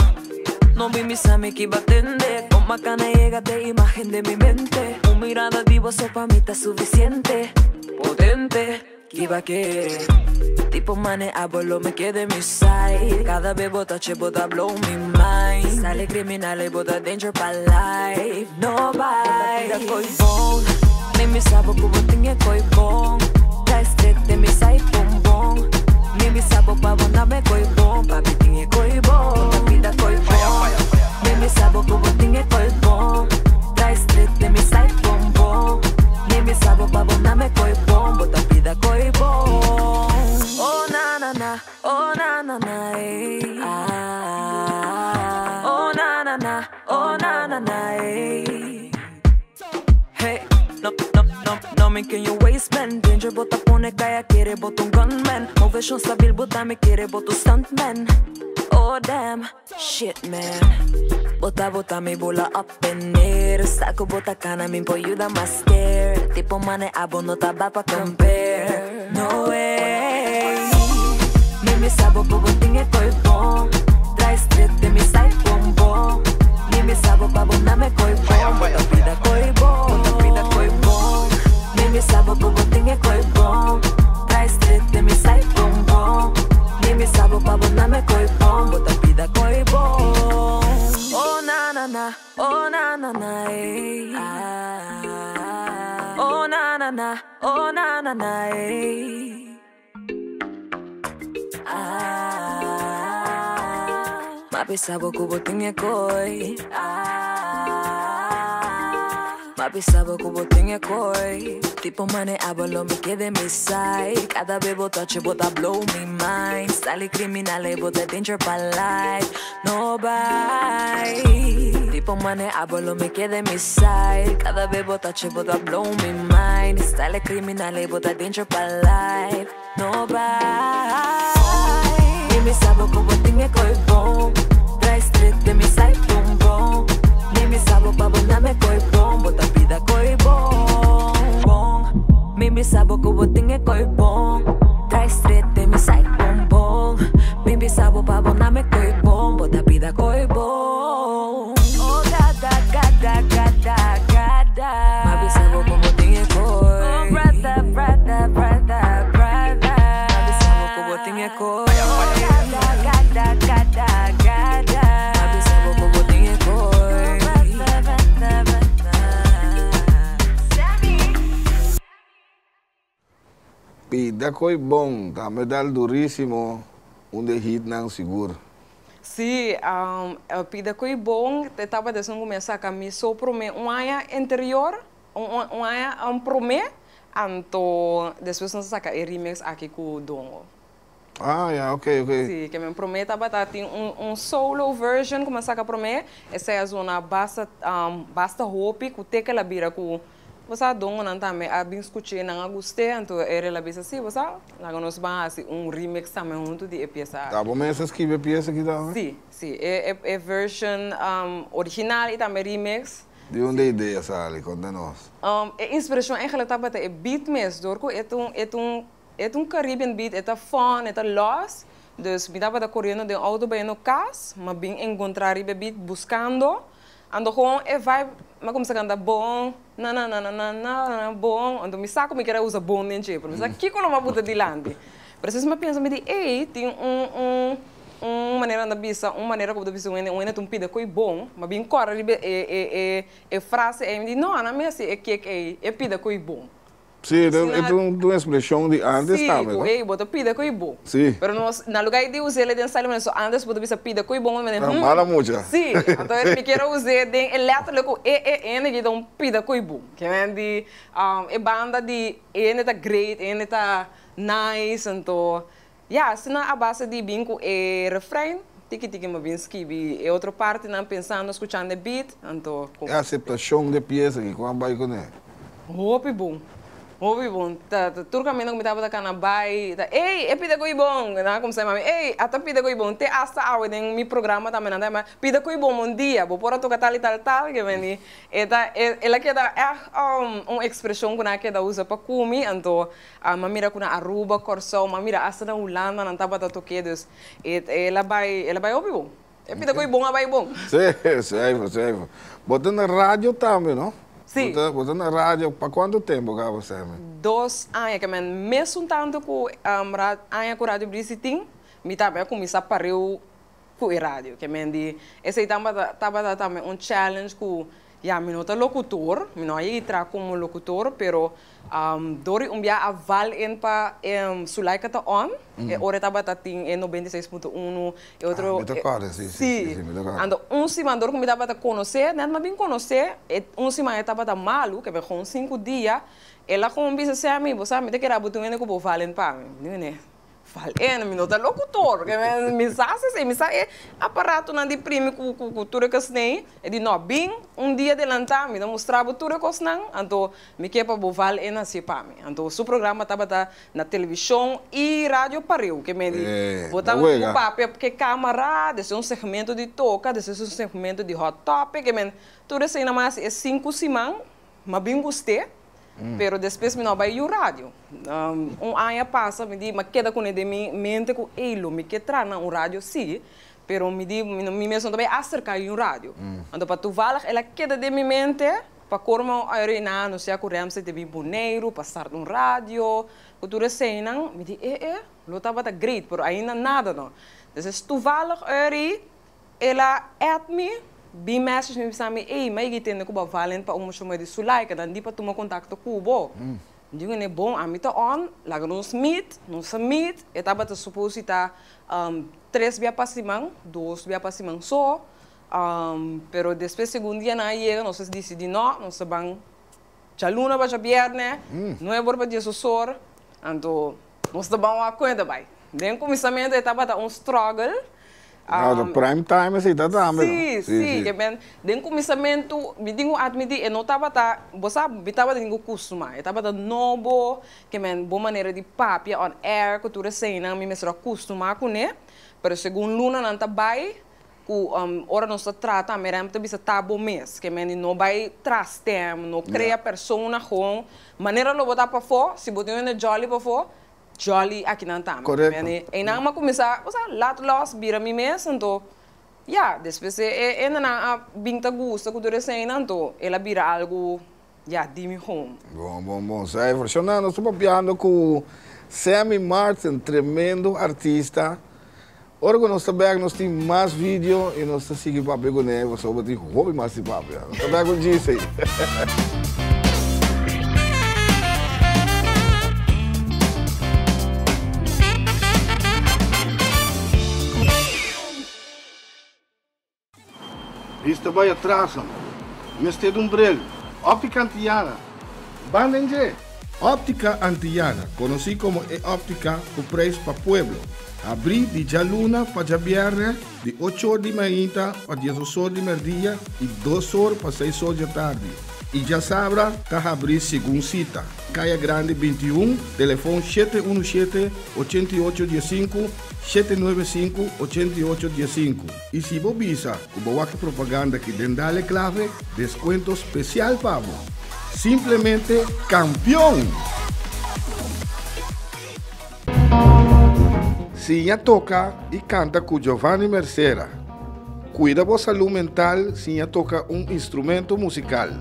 No vi mi sami que iba atende. Con macana llega de imagen de mi mente. Un mirada vivo sopa mi ta suficiente. Potente. Kiba ke Tipo mane abo lo me quede mi side Cada vez bota che bota blow mi mind Sale criminal y bota danger pa life No bye Pida koi bon Ni mi sabo ku bo tin e koi bon Trai straight den mi side bon bon Ni mi sabo pa bo na me koi bon Papi tin e koi bon Pida koi bon Ni mi sabo ku bo tin e koi bon Trai straight den mi side bon bon Ni mi sabo pa bo na me koi bon Bo ta pida koi bon Oh na na na, oh na na na ey ah, Oh na na na, oh na na na ey Hey, no, no, no, no me can you waste man Danger bota pone kaya quiere bota un gunman Moveshon stabil bota me quiere bota un stuntman Oh damn Shit man Bota bota mi bula up in air Saco bota cana mi por yuda mas scare Tipo mane abo no ta pa compare No way Mi mi sabo ku bo tin e koi bon Drai straight den mi side bon bon Mi mi sabo pa bo na me koi bon Bota pida koi bon Bota pida koi bon Mi mi sabo ku bo tin e koi bon Drai straight den mi side bon bon Mi mi sabo pa bo na me koi bon Bo ta pida koi bon Oh na na na, oh na na na ey ah, Oh na na na. Oh na na na ey. Ah, m'a bisa bo ku bo tin e koi. Ah, m'a bisa bo ku bo tin e koi. Tipo mane abo lo mi ke den mi side. Kada be bo touch bo ta blow mi mind. Style kriminal bo ta danger pa life. No bai. Tipo mane abo lo mi ke den mi side. Kada be bo touch bo ta blow mi mind. Style kriminal bo ta danger pa life. No bai. Mi mi sa bo ku bo tin e koi bon. Dry street den mi side bom bom. Mi mi sa bo pa bo na me koi bon. Bo ta pida koi bon bon. Mi mi sa bo ku bo tin e koi bon. Dry street den mi side bom bom. Mi mi sa bo pa bo na me koi bon. Bo ta pida koi bon. Oh gada gada gada gada. M'a bisa bo ku bo tin e koi. Oh brother brother brother brother. M'a bisa bo ku bo tin e koi. Oh gada gada gada gada. M'a bisa bo ku bo tin e koi. Oh brother brother brother. Pida koe bon, tambe dal durísimo, un de hitnan sigur. Sí, Pida koe bon te tabata esun ku mi a saka mi so promé un aña anterior, un un aña promé, anto despues nos a saka e remix aki ku Dongo. Ah, ya, ok, ok. Sí, ke mi promé tabata tin un un solo version ku mi a saka promé, esei a zona basta basta hopi ku te kel a bira ku bo sa dongonan tambe a bin skuch'é, nan a gust'é, anto e rel a bisa sí, bo sa, laga nos ban hasi un remix tambe huntu di e piesa aki. Ta bo mes a skibi e piesa aki tambe? Sí, sí, e e version original i tambe remix. Di unda e idea sali? Konta nos. E inspirashon eigenlijk tabata e beat mes, dor ku e ta un e ta un E ta un Caribbean beat, e ta fun, e ta los. Dus mi tabata coriendo den auto bayendo cas, m'a bin encontra riba e beat buscando. Anto gewoon e vibe, m'a cuminsa canta bon, na na na na na na na bon. Anto mi sa cu mi kier a usa bon den dje, pero mi sa kico lo m'a buta dilanti. Pero despues m'a pensa, mi di, ey, tin un un un manera nan ta bisa, un manera cu bo ta bisa un hende, un hende ta un pida coy bon. M'a bin corda riba e e e e frase ey, mi di, no, nan mester e kick ey, e pida coy bon. Sí, e ta un expresion di antes tambe, no? Sí, ku ey bo ta pida ku e bo. Sí. Pero nos, na lugar di us'el den style manera, so antes bo ta bisa pida ku e bo, manera, hmm. Mala mucha. Sí, anto mi kier a us'é den e letterlijk ku e e ene ki ta un pida ku e bo. Ke men di e banda di e ene ta great, e ene ta nice, anto ya, asina a base di bin ku e refrein, tiki tiki mi a bin skibi e otro partinan pensando, skuchando e beat, anto ku. E aseptashon di e piesa aki, kon a bai kuné? Hopi bon, hopi bon. Ta tur kaminda ku mi tabata kana bai, ta ey, e pida koe bon! Nan a kumsa yama mi, ey, ata pida koe bon. Te asta awe den mi programa tambe nan ta yama, pida koe bon, bon dia, bo por a toka tal i tal tal, ke beni. E ta, el a keda ègt un ekspreshon ku nan a keda usa pa ku mi, anto M'a mira ku na Aruba, Kòrsou, m'a mira asta na Hulanda nan tabata tok'é, dus e el a bai, el a bai hopi bon. E pida ku e bon a bai bon. Sí, seifa, seifa. Bo ta na radio tambe, no? Sí. Bo ta, bo ta na radio pa kuantu tempu kaba, Sammy? Dos aña, ke men mesun tantu ku aña ku Radio Brisi tin, mi tambe a kuminsá pareu ku e radio. Ke men di esei tabata, tabata tambe un challenge ku ya mi no ta lokutor, mi no a yega traha komo lokutor, pero Dori un bia a val in pa e Sulaika ta on, e ora e tabata tin e 96.1, e otro. Ah, mi ta kòrda, si, si, si, mi ta kòrda. Anto un siman dor ku mi tabata konosé, nèt mi a bin konosé, e un siman e tabata malu, ke kon sinku dia, el a kon bisa Sammy, bo sa mi ta kere abo tin un hende ku bo val in pa mi. Mi di, Meneer, Val en, mi no ta locutor, ke mi sa si si, mi sa e aparatonan di primi ku ku ku tur e kosnan. E di no, bin un dia delantá, mi ta mustra bo tur e kosnan, anto mi ke pa bo val en hasié pa mi. Anto su programa tabata na televishon i radio pareu, ke mi di, bo ta bo papia ke kamara, despues un segmento di toka, despues un segmento di hot topic, ke men tur eseinan mas e sinku siman. M'a bin gust'é, pero despues mi no a bai yu radio. Un aña pasa mi di, m'a keda kuné den mi mente ku ey lo mi ke traha na un radio sí, pero mi di mi mes no ta bai aserká yu radio. Anto pa toevallig el a keda den mi mente pa korma un aña na anunsiá ku Ramsey ta bin Boneiru pa start un radio, ku tur eseinan, mi di e e lo tabata great, pero ainda nada no. Entonces toevallig eri El a add mi, bin message mi bisa mi, ey, mi a yega tende ku bo a valen pa un mucha muher di Sulaika, nan di pa tuma kontakto ku bo. Mi di kuné, bon, ami ta on, laga nos meet, nos a meet, e tabata supos di ta tres bia pa siman, dos bia pa siman so, pero despues segun dianan a yega nos a disidí no, nos ta ban djaluna pa djabièrnè, nuebe or pa diesdos or, anto nos ta ban wak kon e ta bai. Den kuminsamentu e tabata un struggle. No, ta prime time esei ta tambe, no? Sí, sí, ke men den kuminsamentu mi tin ku atmití e no tabata, bo sa, mi tabata tin ku kustumá, e tabata nobo, ke men bo manera di papia on air ku tur eseinan mi mester a kustumá kuné, pero segun lunanan ta bai ku ora nos ta trata mi rèm ta bisa ta bo mes, ke men di no bai tras tem, no krea persona gewoon, manera lo bo ta pafó, si bo tin un hende jolly pafó, Jolly akinan tambe. Correcto. Mi einan m'a cuminsa, o sea, laat los, bira mi mes, anto, ya, despues e e hendenan a bin ta gusta cu tur eseinan, anto el a bira algo, ya, di mi home. Bon, bon, bon. Cijfer. Shona, nos ta papiando cu Sammy Martin, tremendo artista. Ora cu nos ta bek nos tin mas video y nos ta sigui papia cune pasobra tin hopi mas di papia. Nos ta bek cu Gisey. Bista bai atras nan. Mester di un bril. Optica Antillana. Banda en dje! Optica Antillana, conoci como e optica cu prijs pa pueblo, habri di djaluna pa djabierne di ocho or di mainta pa diesdos or di merdia y dos or pa seis or djatardi y djasabra ta habri segun cita. Caya Grandi 21, telefon 717 88 15, 795 88 15. Y si bo bisa cu bo wak e propaganda aki den Dale Clave, descuento special pa bo. Simplemente campeon! Siña toca y canta cu Giovanni Mercera. Cuida bo salud mental siña toca un instrumento musical.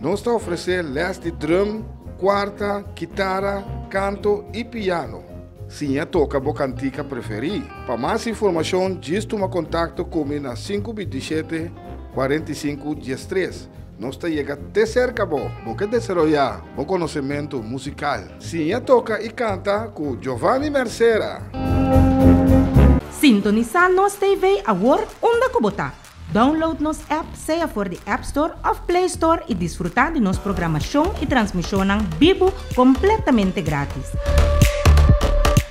Nos ta ofrece les di drum, cuarta, kitara, canto y piano. Siña toca bo cantica preferi. Pa mas informacion djis tuma contacto cu mi na 527 45 13. Nos ta yega te serka bo. Bo ke desaroyá bo konosementu musikal? Siña toka i kanta ku Giovanni Mercera! Sintonisá Nos TV awor unda ku bo ta. Download nos app sea for di App Store òf Play Store i disfrutá di nos programashon i transmishonnan bibu kompletamente grátis.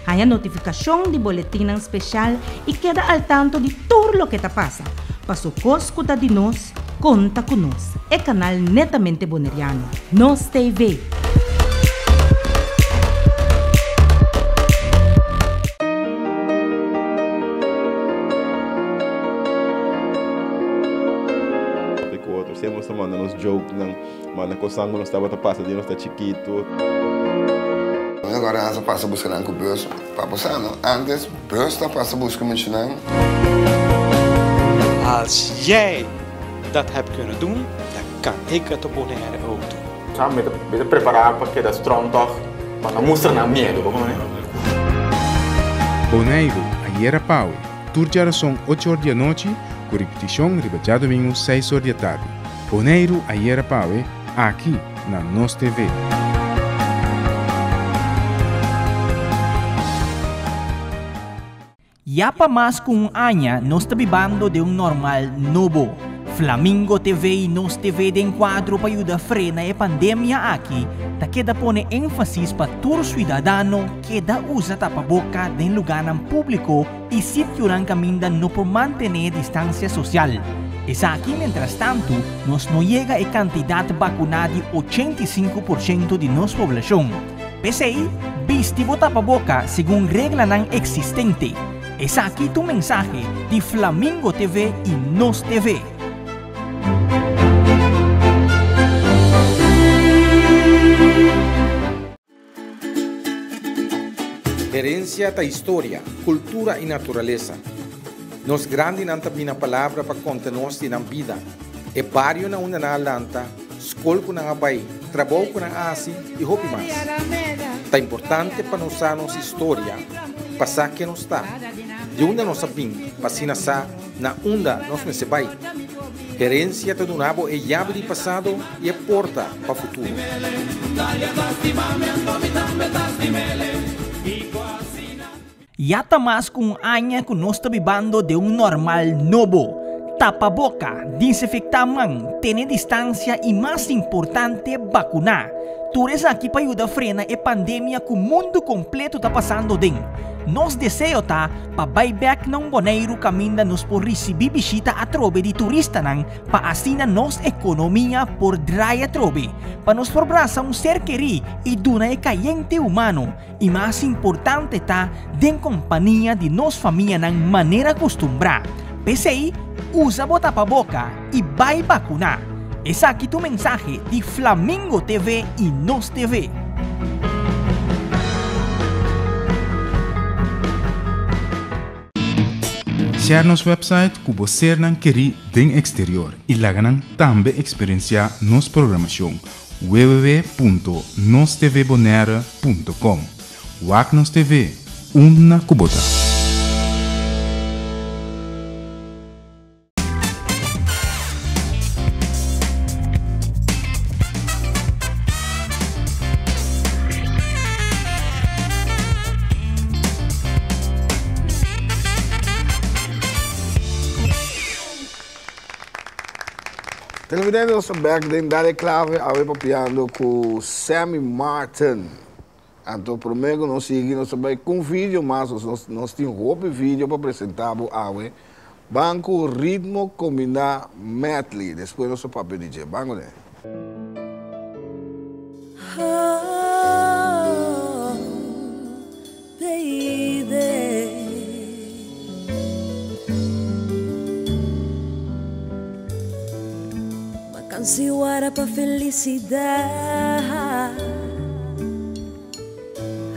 Haña notifikashon di boletinnan speshal i keda al tanto di tur loke ta pasa. Paso kos ku ta di nos, konta ku nos, e kanal netamente boneriano, Nos TV. Papia ku otro, siempre nos ta manda nos jokenan, manda kosnan ku nos tabata pasa di nos ta chikitu. Mi agora a pasa buska nan ku bus pa bo sa no, antes bus ta pasa buska muchanan. Als jij dat hebt kunnen doen, dan kan ik het op Bonaire ook doen. Sa mi ta mi ta prepará pa keda strong tòg, pa no mustra nan miedu, bo kono? Boneiru, ayera pawe, tur djarason ocho or di anochi, ku ripitishon riba djadumingu seis or di atardi. Boneiru, ayera pawe, aki na Nos TV. Ya pa mas ku un aña nos ta bibando den un normal nobo. Flamingo TV i Nos TV den kuadro pa yuda frena e pandemia aki ta keda pone énfasis pa tur suidadano keda usa tapaboka den lugánan públiko i sitionan kaminda no por mantené distansia sosial. Esaki mientrastantu nos no yega e kantidat bakuná di 85% di nos poblashon. P'esei, bisti bo tapaboka segun reglanan eksistente. Esaki ta un mensahe di Flamingo TV i Nos TV. Herencia ta historia, cultura y naturalesa. Nos grandinan ta bina palabra pa conta nos di nan bida, e bario na unda nan a lanta, scol cu nan a bay, trabou cu nan a haci y hopi mas. Ta importante pa nos sa nos historia pa sa ken nos ta, di unda nos a bin pa asina sa na unda nos mester bay. Herensia ta duna bo e yabi di pasado i e porta pa futuro. Ya ta mas ku un aña ku nos ta bibando den un normal nobo. Tapa boka, disinfektá man, tene distansia i mas importante bakuná. Tur esaki pa yuda frena e pandemia ku mundu kompleto ta pasando den. Nos deseo ta pa bai bèk na un Boneiru kaminda nos por risibí bishita atrobe di turistanan pa asina nos ekonomia por drai atrobe, pa nos por brasa un ser kerí i duna e kayente humano i mas importante ta den kompania di nos famianan manera kustumbrá. P'esei, usa bo tapaboka i bai bakuná. Esaki ta un mensahe di Flamingo TV i Nos TV. Share nos website ku bo sernan kerí den eksterior i laga nan tambe eksperensiá nos programashon www.nostvbonaire.com Wak nos TV, unda ku bo ta. Televidente nos ta bek den Dale Clave awe papiando cu Sammy Martin. Anto prome cu nos sigui nos ta bay cu un video mas nos nos tin hopi video pa presenta bo awe. Ban cu ritmo combina medley despues nos ta papia di dje. Ban cu ne. Oh, baby. Makansi wara pa felicidad.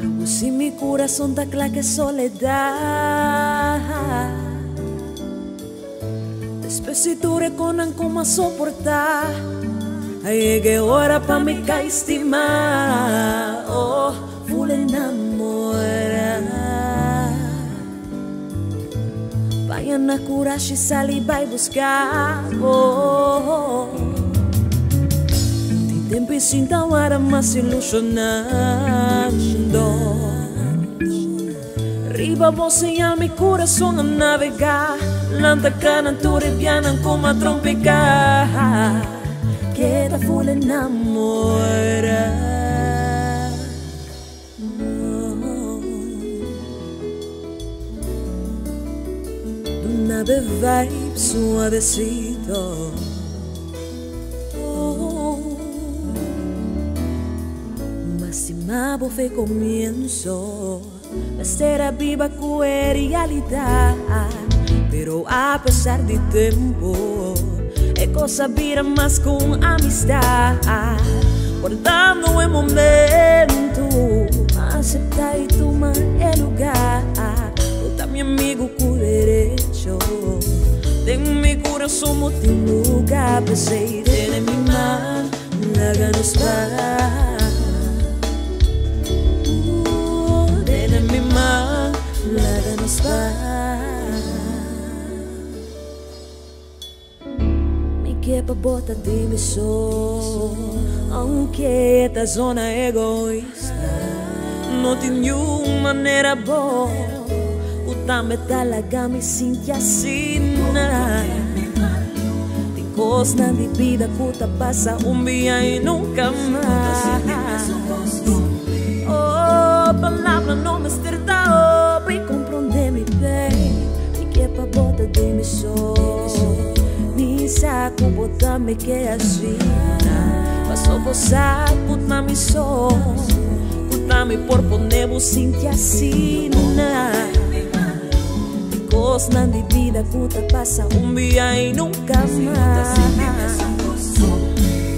Awo si mi corazón ta kla ke soledad. Despues si tur e konan ku m'a soportá, a yega e ora pa mi kai stimá. Oh, full enamorá. Baña na kurashi sali bai buska. Oh, tin tempu i sinta wara mas ilushonando. Riba bo señal mi kurason a navegá, lanta kanan tur e bianan ku m'a trompeká. Keda full enamorá. Duna be vibe suavecito. Mastima bo fe comienzo. Mester a biba cu e realidad. Pero a pesar di tempo, e cos a bira mas cu un amistad. Guardando e momento, acepta y tuma e lugar. Bo ta mi amigo cu derecho, den mi curason bo tin lugar. P'esey tene mi man. Laga nos bai. Tene mi man, laga nos bai. Mi ke pa bo ta di mi so, aunke e ta zona egoista. No tin niun manera bo ku tambe ta laga mi sinti asina. Kosnan di bida ku ta pasa un bia i nunka mas. Oh, palabra no mester ta hopi, komprondé mi bei. Mi ke pa bo ta di mi so. Mi sa ku bo tambe ke asina. Paso bo sa ku ta mi so. Ku ta mi por pone bo sinti asina. Kosnan di bida ku ta pasa un bia i nunka mas.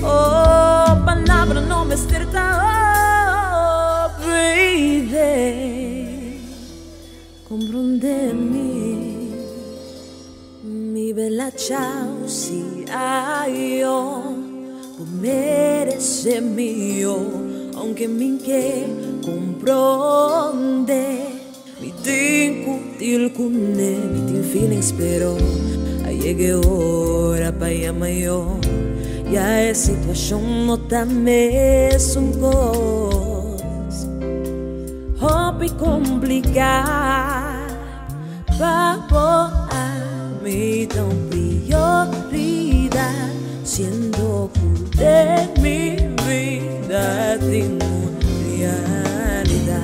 Oh, palabra no mester ta oh, baby. Comprende mi, mi bella ciao si ayo. Bo merece mio, aunke mi ke compronde. Mi tin ku deal kuné, mi tin feelings pero. Yega e ora pa yama yo. Ya e situacion no ta mesun cos. Hopi complica pa bo ami ta un prioridad. Siendo cu den mi vida tin un realidad.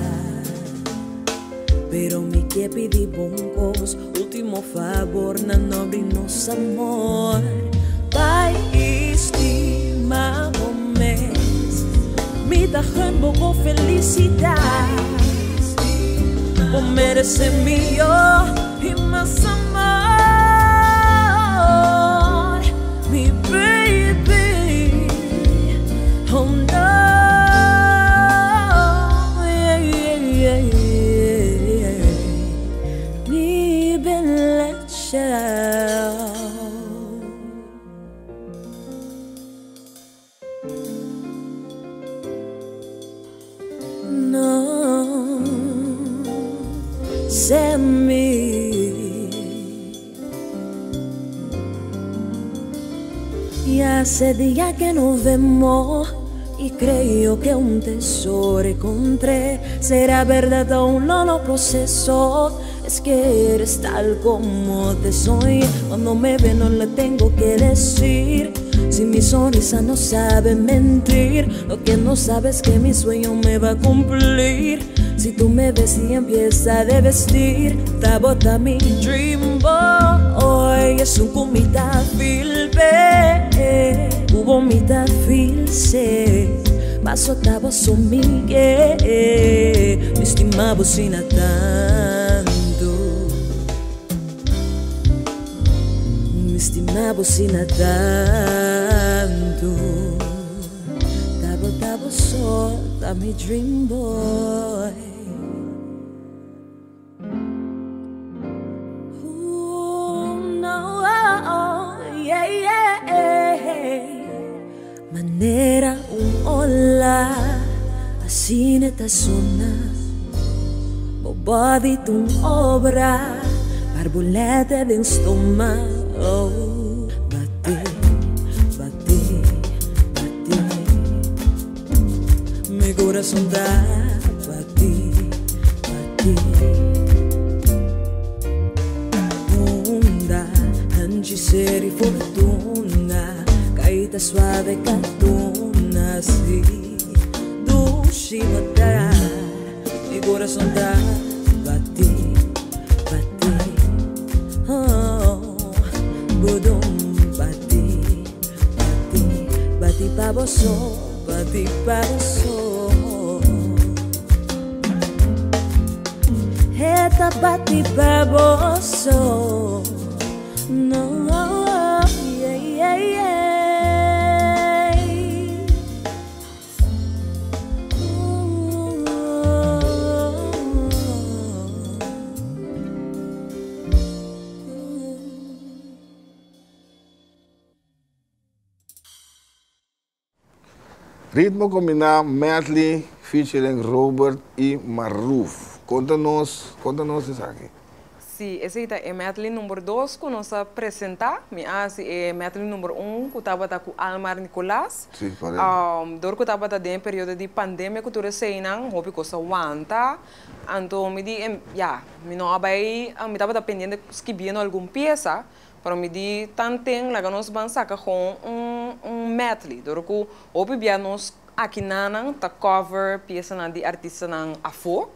Pero mi ke pidi bo un cos, ultimo favor na nombre di nos amor. Bai y stima bo mes, mi ta gun bo bo felicidad. Bo merece miyo y mas amor, mi baby. Oh no, yeah, yeah, yeah, Mi bella ciao. No, Sammy. Ya hace día que nos vemos y creo que un tesoro encontré. Será verdad, aún no lo proceso. Es que eres tal como te soy. Cuando me ve no le tengo que decir. Si mi sonrisa no sabe mentir, lo que no sabes es que mi sueño me va a cumplir. Si tú me ves y empieza a vestir, ta bota mi dream boy. Es un comita feel Hubo mitad feel se. Paso tabo sumigue, mi estimado sin tanto. Mi estimado sin tanto. Tabo tabo so, ta mi dream boy. Ooh, no, oh, yeah, yeah. Manera un hola, asina ta sona. Bo body ta un obra, barbulete den stoma. Oh, bati, bati, bati. Mi curason ta bati, bati. Unda, hanchi seri fortuna, caída suave catuna, si. Dushi bo ta, mi curason ta bati, bati. Oh, budum bati, bati, bati pa boso, bati pa boso. E ta bati pa boso. No, yeah, yeah. Ooh. Ritmo Kombiná Medley featuring Robert y Maruf. Konta nos, konta nos esaki. Sí, esei ta e medley number dos ku nos a presentá. Mi a hasi e medley number un ku tabata ku Almar Nicolaas. Sí, korekto. Dor ku tabata den e periodo di pandemia ku tur eseinan, hopi kos a wanta. Anto mi di, ya, mi no a bai, mi tabata pendiente skibiendo algun piesa, pero mi di tanten laga nos ban saka gewoon un un medley. Dor ku hopi bia nos akinanan ta cover piesanan di artistanan afó.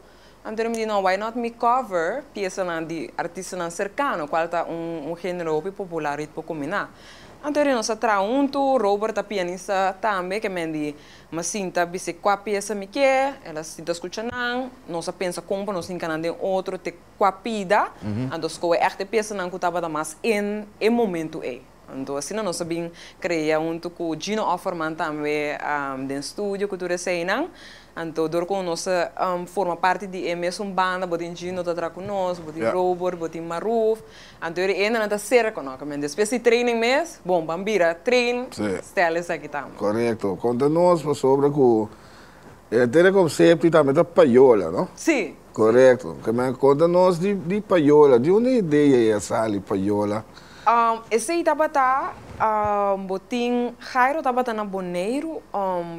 Anto mi di no, why not mi cover piesanan di artistanan serkano, kual ta un un género hopi popular ritmo kombiná. Anto nos a traha huntu, Robert ta pianista tambe, ke men di mi sinta bis'é kua piesa mi ke, el a sinta skucha nan, nos a pensa kon pa nos hinka nan den otro te kua pida, anto skohe ègt e piesanan ku tabata mas in e momentu ei. Anto asina nos a bin krea huntu ku Gino Offerman tambe den studio ku tur eseinan. Anto dor ku nos a forma parti di e mesun banda, bo tin Gino ta traha ku nos, bo tin Robert, bo tin Maruf. Anto e hendenan ta sera ku nos. Despues di training mes, bon, ban bira train stel esaki tambe. Korekto. Konta nos pasobra ku e tere konsepto i tambe ta payola, no? Si. Korekto. Konta nos di payola. Di unda e idea ei a sali, payola? Esei tabata bo tin Jairo tabata na Boneiru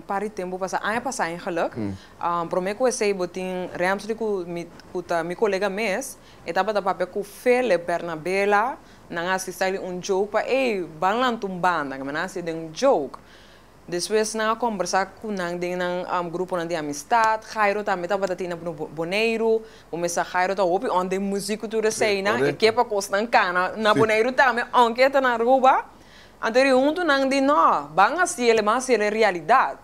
par di tempu pasa, aña pasa eigenlijk. Prome ku esei bo tin Remsley ku mi ku ta mi kolega mes, e tabata papia ku Philip Bernabela, nan a hasi style di un joke pa ey ban lanta un banda, nan a hasi den joke. Despues nan a kombersá ku nan den nan gruponan di amistat. Jairo tambe tabata tin na Boneiru. Bo mester sa Jairo ta hopi on den muzik ku tur eseinan. E ke pa kosnan kana na Boneiru tambe ounke e ta na Aruba. Anto ri huntu nan di no, ban hasi el, ban hasi el realidat.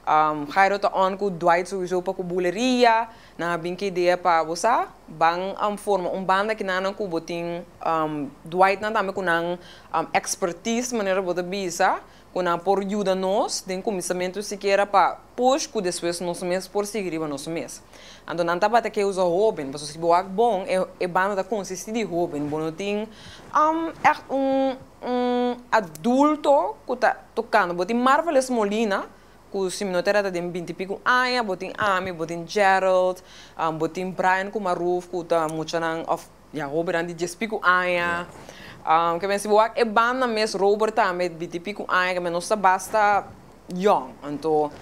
Jairo ta on ku Dwight souiso pa ku buleria. Nan a bin ku idea pa bo sa, ban forma un banda kinanan ku bo tin Dwight nan tambe ku nan expertise manera bo ta bisa. Ku nan por yuda nos den kuminsamentu sikiera pa push ku despues nos mes por sigui riba nos mes. Anto nan tabata ke usa hoben, pasobra si bo wak bon e e banda ta konsistí di hoben, bo no tin ègt un un adulto ku ta tokando. Bo tin Marvelous Molina ku si mi no ta erra ta den binti piku aña, bo tin ami, bo tin Gerald, bo tin Brian ku Maruf ku ta muchanan òf Ya hobennan di djes piku aña. Ke men si bo wak e banda mes Robert tambe binti piku aña ke men nos ta basta yong. Anto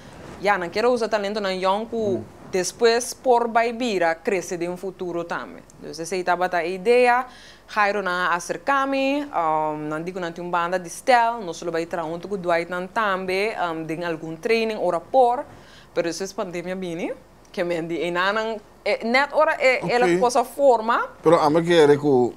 ya nan kier a usa talentonan yong ku despues por bai bira krese den futuro tambe. Dus esei tabata e idea. Jairo nan a aserka mi, nan di ku nan tin un banda di stel, nos lo bai traha huntu ku Dwight nan tambe den algun training ora por. Pero despues pandemia bini ke men di einanan E net ora e el a cosa forma. Pero ami kere ku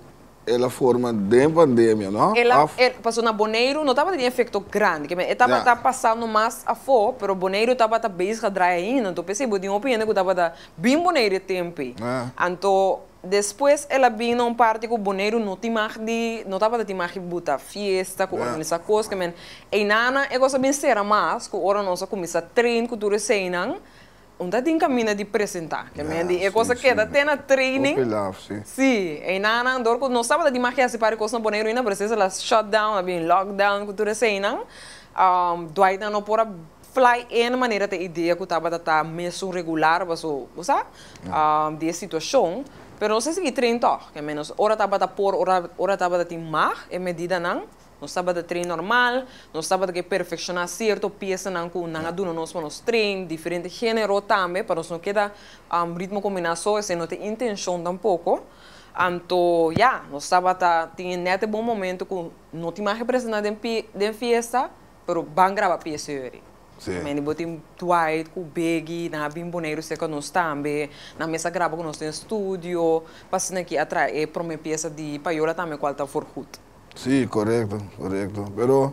el a forma den pandemia, no? El a, el, pasobra na Boneiru no tabata tin efekto grandi, ke men e tabata pasando mas afó, pero Boneiru tabata bezig a draai ainda, anto p'esei bo tin hopi hende ku tabata bin Boneiru e tempu ei. Anto despues el a bin na un parti ku Boneiru no tin mag di, no tabata tin mag di buta fiesta, ku organisá kos, ke men einana e kos a bin sera mas ku ora nos a kuminsá train ku tur eseinan. Un ta tin caminda di presenta. Ke men di e cosa keda te na training. Hopi laf, si. Si, einan dor ku nos tabata di magia hasi par di kos na Boneiru ainda, pero esei la shut down, a bin lockdown ku tur eseinan. Dwight nan no por a fly in manera ta e idea ku tabata ta mesun regular paso, bo sa, di e situashon. Pero nos a sigui train tòg. Ke men nos ora tabata por, ora ora tabata tin mag e medidanan. Nos tabata train normal, nos tabata ke perfekshoná sierto piesanan ku nan a duna nos pa nos train, diferente género tambe, pa nos no keda ritmo kombiná so, esei no ta e intenshon tampoko. Anto ya, nos tabata tin e nèt e bon momento ku no tin mas representá den den fiesta, pero ban graba piesa yori. Mende bo tin Dwight ku Biggie, nan a bin Boneiru serka nos tambe, nan mes a graba ku nos den studio, pa asina ki a trae e promé piesa di Payola tambe kual ta Voorgoed. Sí, korekto, korekto. Pero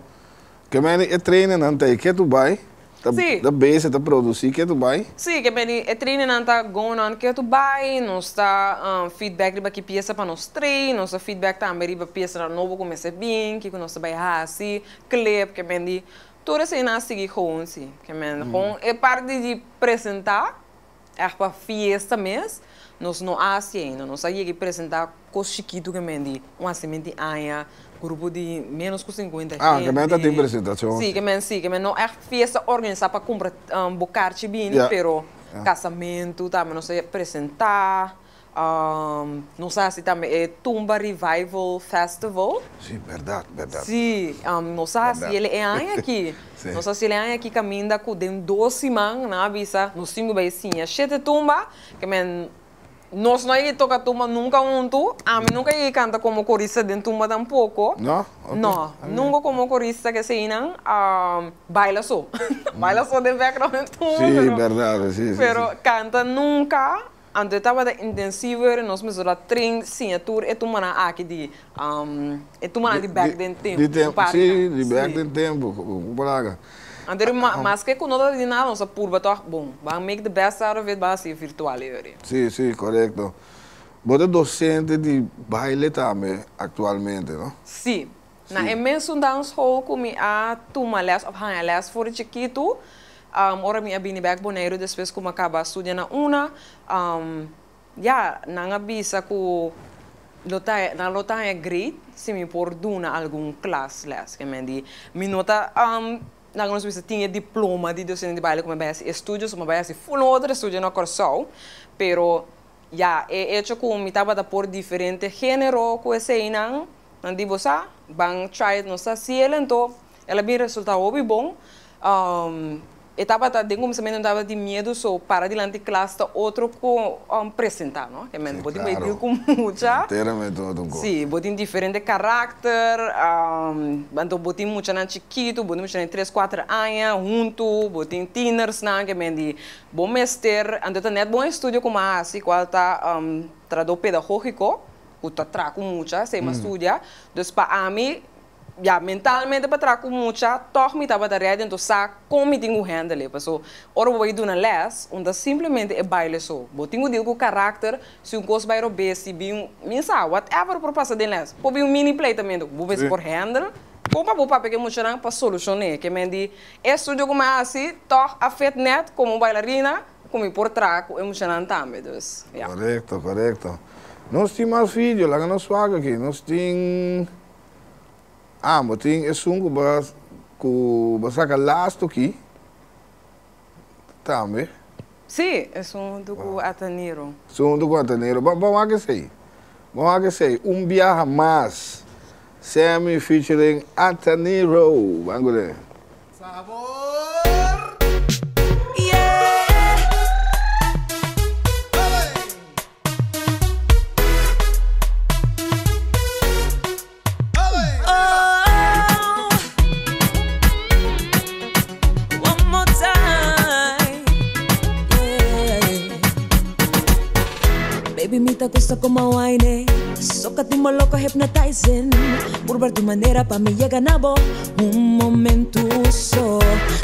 ke meni e trainernan ta e ke tu bai, ta ta base ta produsí ke tu bai. Sí, ke meni e trainernan ta going on ke tu bai, nos ta feedback riba ki piesa pa nos train, nos ta feedback tambe riba piesanan nobo ku mester bin, kiko nos ta bai hasi, clip, ke meni tur eseinan a sigui gewoon sí. Ke meni gewoon e parti di presentá. Ègt pa fiesta mes, nos no a hasi ainda. Nos a yega i presentá kos chikitu ke men di un hasimentu di aña, grupo di ménos ku sinkuenta hende. Ah, ke men ta tin presentashon. Sí, ke men sí, ke men no ègt fiesta organisá pa kumpra bo karchi bini, pero kasamentu tambe nos a presentá. Nos a hasi tambe e Tumba Revival Festival. Sí, bèrdat, bèrdat. Sí, nos a hasi el e aña aki. Nos a hasi el e aña aki kaminda ku den dos siman nan a bisa nos tin ku bai siña shete tumba, ke men nos no a yega toka tumba nunka huntu, ami nunka a yega kanta komo korista den tumba tampoko. No? Oke. No, nunka komo korista keseinan, baila so, baila so den background den tumba, Sí, bèrdat, sí, sí, sí. pero kanta nunka. Anto e tabata intensivo eri nos mester a train siña tur e tumanan aki di e tumanan di bek den tempu. Di tempu, si, di bek den tempu, ku palaga. Anto eri maske ku no tabata di nada nos a purba tòg, bon, ban make the best out of it, ban hasi e virtual eri. Si, si, korekto. Bo ta dosente di baile tambe aktualmente, no? Si. Na e mesun dansschool ku mi a tuma lès òf haña lès for di chikitu, ora mi a bini bèk Boneiru despues ku mi a kaba studia na una, ya, nan a bisa ku lo ta, nan lo ta haña great si mi por duna algun klas lès. Ke men di, mi no ta, nan nos bisa tin e diploma di docente di baile ku mi a bai hasi estudio, so mi a bai hasi ful un otro estudio na Kòrsou, pero ya, e echo ku mi tabata por diferente género ku eseinan, Nan di bo sa? Ban try it nos ta haci el anto el a bin resulta hopi bon. E tabata den cuminsamentu mi tabata tin miedu so para dilanti klas ta otro cu presenta no. Ke men bo tin bay deal cu mucha. Enteramente otro cos. Si, bo tin diferente karakter anto bo tin muchanan chikitu, bo tin muchanan di tres kuater aña huntu, bo tin tienersnan ke men di bo mester anto ta net bon estudio cu mi a haci cual ta trahador pedagogico. Ku ta traha ku mucha, esei mi a studia. Dus pa ami, ya, mentalmente pa traha ku mucha, tòg mi tabata ready anto sa kon mi tin ku handle e. Paso, ora bo bai duna lès, un ta simplemente e baile so. Bo tin ku deal ku karakter, si un kos bai robes, si bin un, mi sa, whatever por pasa den lès. Por bin un mini pleitamentu, bo mester por handle. Kon pa bo papia ku e muchanan pa solushon'é. Ke men di, e studio ku mi a hasi, tòg a fit nèt komo bailarina. Ku mi por traha ku e muchanan tambe, dus ya. Korekto, korekto. Nos tin mas video, laga nos wak aki. Nos tin, ah, bo tin esun ku bo ku bo saka lastu aki tambe. Sí, esun huntu ku Ataniro. Esun huntu ku Ataniro. Ban ban wak esei. Ban wak esei. Un biaha mas. Sammy featuring Ataniro. Ban ku den. Sabor! Baby mi ta gusta como wine Soca timbo loco hypnotizing Purbar tu manera pa mi yega na bo Un momento so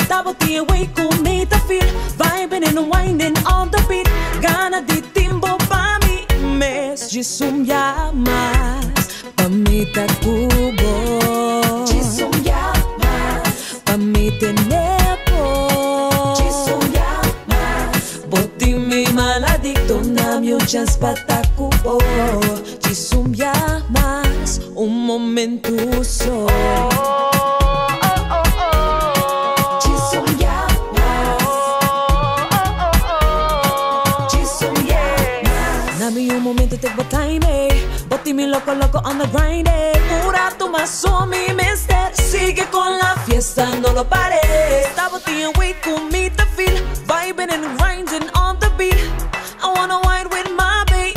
Ta bo tin e way ku mi ta feel Vibing and whining on the beat Gana di timbo pa mi mes Djis un bia mas Pa mi ta ku bo Djis un bia mas Pa mi tene bo Djis un bia mas Bo tin mi maladicto Na mi un chance pa ta ku bo Djis un bia mas Un momento so Djis un bia mas Djis un bia mas Na mi un momento take bo time ey Bo tin mi loco loco on the grind ey Un rato mas so mi mester Sigue con la fiesta no lo pare Ta bo tin e way cu mi ta feel Vibing and grinding on the beat I wanna wine with my baby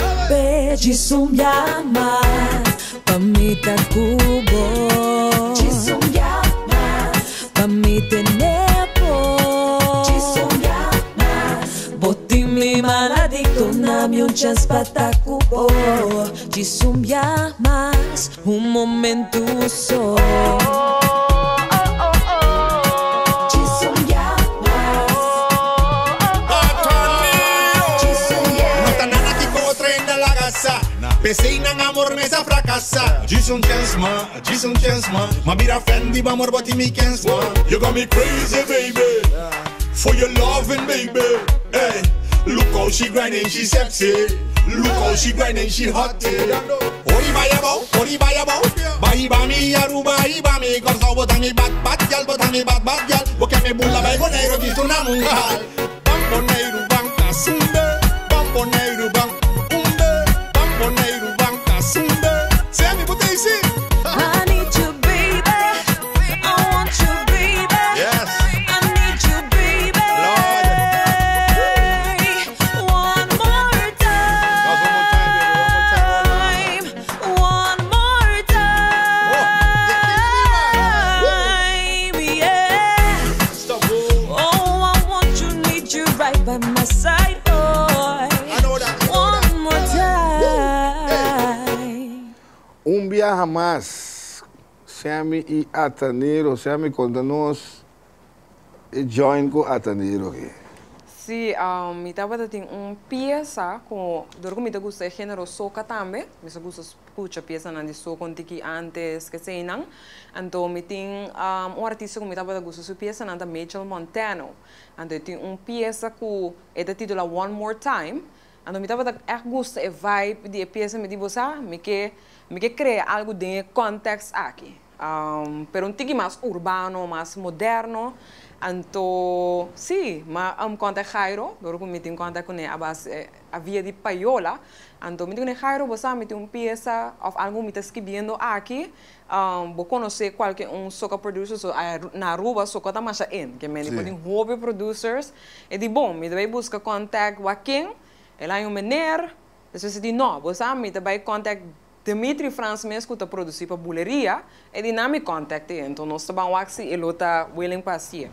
Djis un bia mas pa mi ta ku bo Djis un bia mas pa mi tene bo Djis un bia mas bo tin mi maladicto na mi un chance pa ta ku bo Djis un bia mas un momento so Djis un bia mas Djis un bia No ta nada kiko otro hende a laga sa P'esei nan amor mes a frakasá Djis un chèns ma, djis un chèns ma M'a bira fan di bo amor bo tin mi kèns ma You got me crazy baby For your loving baby Ey Look how she grinding she sexy Look how she grinding she hot Ori bai abou, ori bai abou Bai ba mi Aruba, bai ba mi Kòrsou Bo ta mi bad bad gyal, bo ta mi bad bad gyal Bo ke mi bula bai Boneiru djis tu na mungal Ban Boneiru ban kasumbe Ban Boneiru ban umbe Ban Boneiru ban kasumbe Sea mi bo ta isi. I need you baby I want you baby Yes. I need you baby Lord. One more time Just one more time, baby. One more time, one more time. One more Oh, time yeah Stop. Oh. Oh I want you need you right by my side boy I know that. I know One that. more time Un biaha mas, Sammy i Ataniro. Sammy, konta nos e join ku Ataniro aki. Sí, mi tabata tin un piesa ku dor ku mi ta gusta e género soca tambe, mi sa gusta skucha piesanan di soca un tiki antes keseinan. Anto mi tin un artista ku mi tabata gusta su piesanan ta Machel Montano. Anto e tin un piesa ku e ta titula One More Time. Anto mi tabata ègt gusta e vibe di e piesa, mi di bo sa, mi ke mi ke krea algu den e kòntèks aki. Pero un tiki mas urbano, mas moderno. Anto si, m'a contact Jairo, dor cu mi tin contact cune a base a via di Payola. Anto mi di cune, Jairo, bo sa mi tin un pieza of algo mi ta skibiendo aki, bo conoce cualke un soca producer? So na Aruba soca ta masha in, ke mende por tin hopi producers. E di bon, mi ta bay busca contact Joaquin, el a haña un meneer, despues e di no, bo sa mi ta bay contact Dimitri Frans mes ku ta produsí pa Buleria, e di nan mi contact e, enton nos ta ban wak si e lo ta willing pa hasié.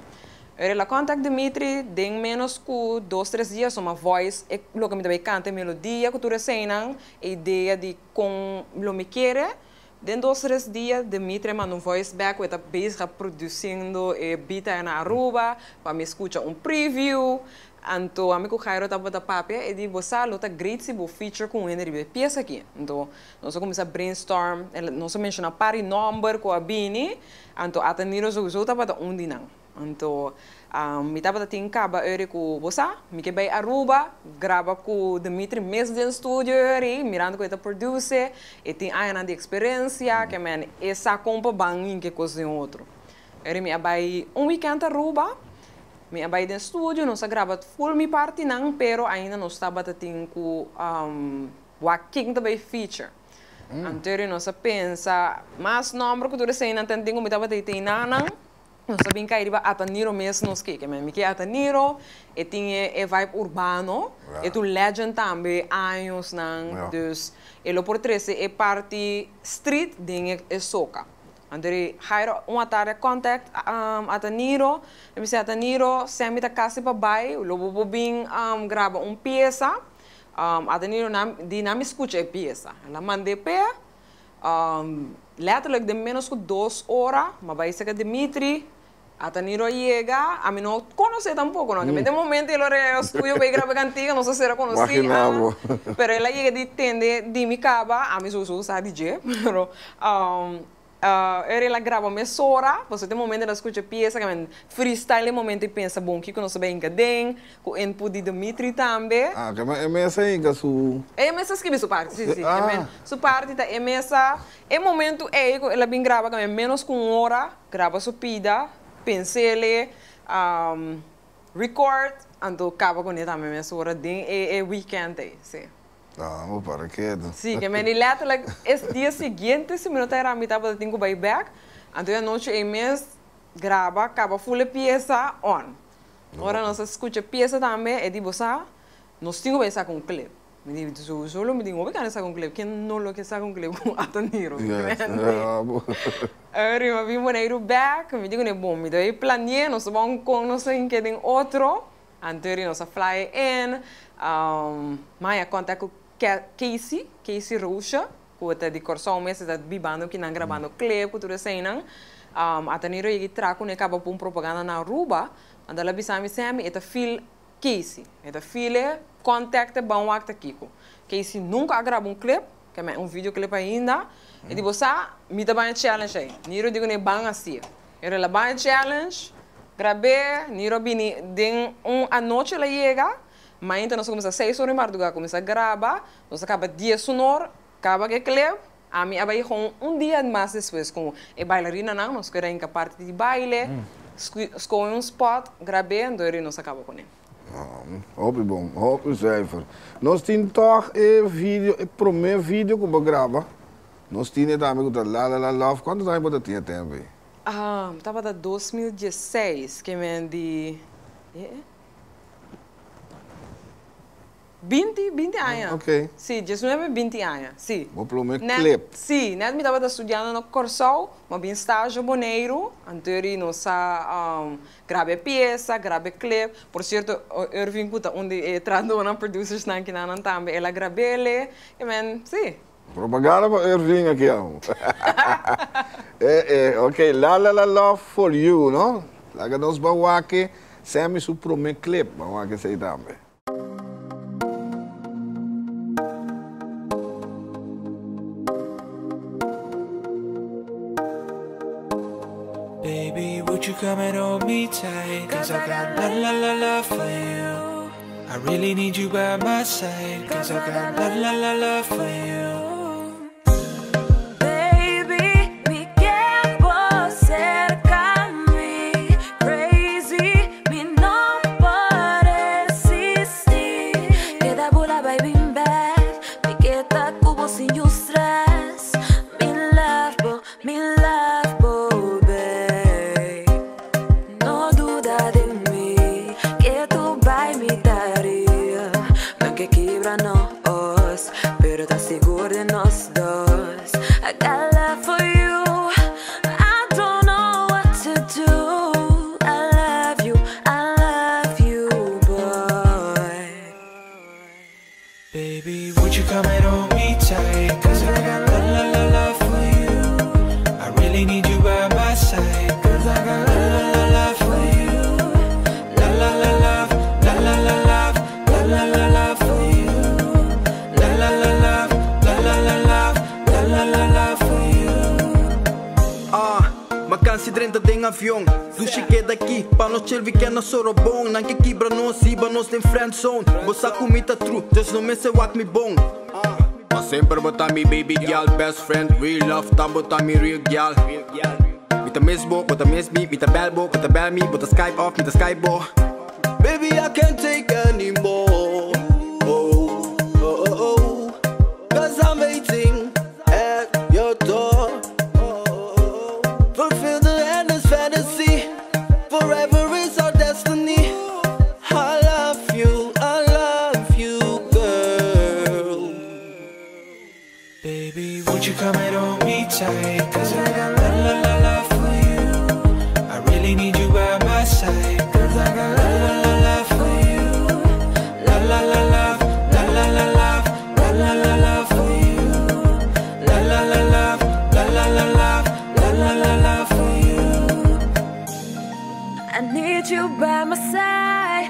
Ora el a contact Dimitri, den ménos ku dos tres dia suma voice e loke mi ta bai kanta, e melodia ku tur eseinan, e idea di kon lo mi kere. Den dos tres dia Dimitri a manda un voice back ku e ta bezig a produciendo e beat aya na Aruba pa mi skucha un preview. Anto ami ku Jairo tabata papia, e di, Bo sa, lo ta great si bo feature ku un hende riba e piesa aki. Anto nos a kuminsá brainstorm, nos a menshoná par di nòmber ku a bini, anto Ataniro souso tabata un di nan. Anto mi tabata tin kaba eri ku, Bo sa, mi ke bai Aruba, graba ku Dimitri mes den studio eri, mirando ku e ta produce, e tin añanan di eksperensia, ke men e sa kon pa ban hinka e kos den otro. Eri mi a bai un weekend Aruba, mi a bai den studio, nos a graba full mi partinan, pero ainda nos tabata tin cu wak ken ta bai feature. Anto eri nos a pensa mas nomber cu tur eseinan ten tin cu mi tabata ei teinanan, nos a bin cay riba Ataniro mes nos ke, ke mi ke Ataniro, e tin e vibe urbano, e ta un legend tambe añosnan, dus e lo por trece e parti street den e soca. Anto di Jairo un atardi a contact Ataniro, e bisa Ataniro, Sammy ta casi pa bay, lo bo por bin graba un pieza? Ataniro di nan mi scucha e pieza. El a mand'e p'e, letterlijk den menos cu dos ora, m'a bay cerca Dimitri, Ataniro a yega, ami no conoce tampoco, no, den momento el ora studio bay graba e cantica, nos a cera conoci, pero el a yega di tende di mi caba, ami souso sa di dje, pero el a graba mesora, pasobra den momento el a scucha pieza, freestyle den momento y pensa bon kico nos a bay hinca den, cu input di Dimitri tambe. Ah, ke e mesa hinca su. E mesa scribi su parti, si, si, su parti ta e mesa, e momento ey cu el a bin graba menos cu un ora. Graba su pida, pensele, record, anto caba cune tambe mesora den e weekend ey, si. Ah, bo para ketu. Si, ke meni letterlijk es dia siguiente si mi no ta era mi tabata tin cu bay bek, anto e anochi ey mes graba, caba full e pieza, on. Ora nos a scucha e pieza tambe, e di bo sa, nos tin cu bay saca un clip. Mi di, sowieso lo mi tin hopi gana di saca un clip, ken no lo ke saca un clip ku Ataniro? Eri mi a bin Boneiru bek, mi di kuné bon, mi ta bay planié, nos ta ban kon nos ta hinké den otro, anto eri nos a fly in, mi a kontak ku Casey, Casey Roosje, ku ta di Kòrsou mes, e ta bibando kinan grabando clip ku tur eseinan, Ataniro yega i traha kuné kaba pun propaganda na Aruba, anto el a bisa mi, Sammy, e ta feel Casey, e ta file contact e ban wak ta kiko. Casey nunca a graba un clip, ke men un video clip ainda. E di bo sa, mi ta ban e challenge ei. Niro di kuné ban hacié. Pero el a ban e challenge, grab'é, Niro a bini den un anochi el a yega, mainta nos a kuminsá seis ora di mardugá kuminsá graba, nos a kaba dies un or, kaba ku e clip, ami a bai home un dia mas despues ku e bailarinanan, nos keda hinka parti di baile, skohe un spot, grab'é, anto eri nos a kaba kuné. Hopi bon, hopi zuiver. Nos tin tòg e video, e promé video ku bo graba, nos tin e tambe ku ta La La La Love. Kuantu aña bo ta tin e tempu ei? Tabata 2016 ke men di, 20, 20 aña. Ok. Si, 19, 20 aña, si. Bo prome clip. Si, net mi tabata studiando na Kòrsou, mi a bin stage Boneiru, anto eri nos a graba e piesa, graba e clip. Por cierto, Irving ku ta un di e trahadonan, producersnan kinanan tambe, el a grab'ele. I men, si. Propaganda pa Irving aki amo. Eh eh, ok, La La La Love For You, no? Laga nos ban wak Sammy su prome clip, ban wak esei tambe. Baby, would you come and hold me tight? Cause I got la la la love for you. I really need you by my side. Cause I got la la la love for you. Baby, mi ke bo serka mi. Crazy. ta bai bin bek Mi ke ta ku bo sin yu stress Mi love bo, mi love bo babe No duda den mi Ke tu bai mi ta real No ke kibra nos Pero ta sigur den nos dos I got love for you I don't know what to do I love you, I love you boy Baby, would you come and hold me tight? Cause I got la la la love for you I really need you by my side Cause I got la la la love for you La la la love, la la la love La la la love for you La la la love, la la la love La la la love for you Ah, m'a kansa di drenta den avion Dushi keda aki, pa nos chill weekend na Sorobon Nan ke kibra nos, hiba nos den friend zone Bo sa ku mi ta true, dus no mester wak mi bon Pa semper bo ta mi baby gyal Best friend, real love, ta bo ta mi real gyal Mi ta miss bo, bo ta miss mi Mi ta bel bo, bo ta bel mi Bo ta Skype of mi ta Skype bo Baby I can't take anymore Oh, oh, oh, oh Cause I'm waiting at your door Fulfill the endless fantasy Forever is our destiny I love you, I love you, girl Baby, would you come and hold me tight? Cause I got la la la love for you I really need you by my side Cause I got la la la love for you La la la love, la la la love La la la love for you La la la love, la la la love La la la love for you I need you by my side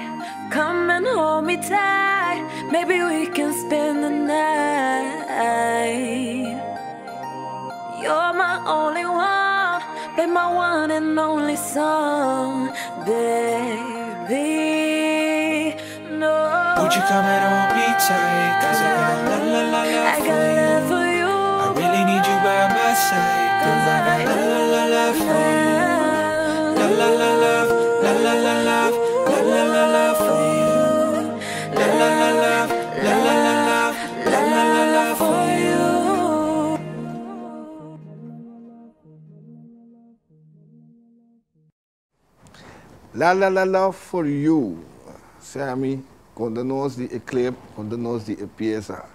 Come and hold me tight Maybe we can spend the night You're my only one Play my one and only song Baby No Would you come and hold me tight? Cause I got la la la love I got love for you I really need you by my side Cause I got la la la love for you La la la love, la la la love La la la love for you La la la love, la la la love La la la love for you La la la love for you Sammy konta nos di e clip konta nos di e piesa.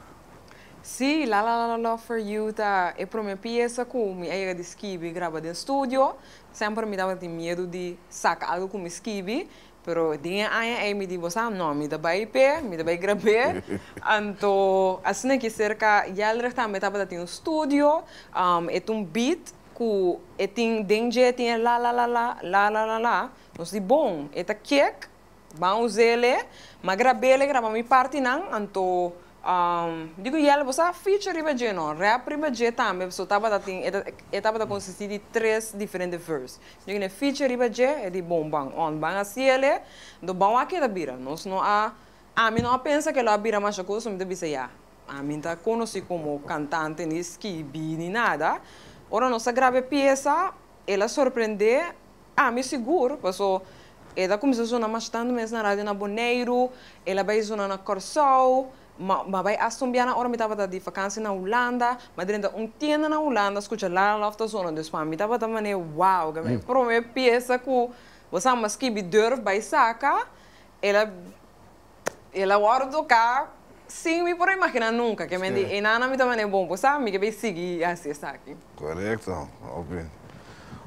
Sí, La La La Love for You ta e prome piesa ku mi a yega di skibi graba den studio. Semper mi tabatin miedu di saka algu ku mi skibi, pero den e aña ei mi di, Bo sa, no, mi ta bai p'e, mi ta bai grab'é. Anto asina ki serka Yeldrich tambe tabata tin un studio, e ta un beat ku e tin den dje tin e la la la la, la la la la. Nos di, Bon, e ta kick, ban us'ele, m'a grab'ele, graba mi partinan, anto Digo Yel, bo sa feature riba dje no, rap riba dje tambe, pasobra tabata tin, e ta e tabata consisti di tres diferente verse. Digo ne feature riba dje, e di bon ban on, ban haciele, anto ban wak e ta bira. Nos no a, ami no a pensa ke lo a bira masha cos, mi ta bisa ya, ami ta conoci como cantante ni skibi ni nada. Ora nos a graba e pieza, el a sorprende Ami sigur, paso e ta kuminsá zona mas tantu mes na radio na Boneiru, el a bai zona na Kòrsou, ma ma bai asta un biaha ora mi tabata di fakansi na Hulanda, mi a drenta un tienda na Hulanda skucha La La Love ta zona, dus pa mi tabata manera wow, ke mi promé piesa ku bo sa mi a skibi durf bai saka, el a el a wòrdu toká sin mi por a imaginá nunka, ke men di einan mi ta manera bon bo sa mi ke bai sigui hasi esaki. Korekto, hopi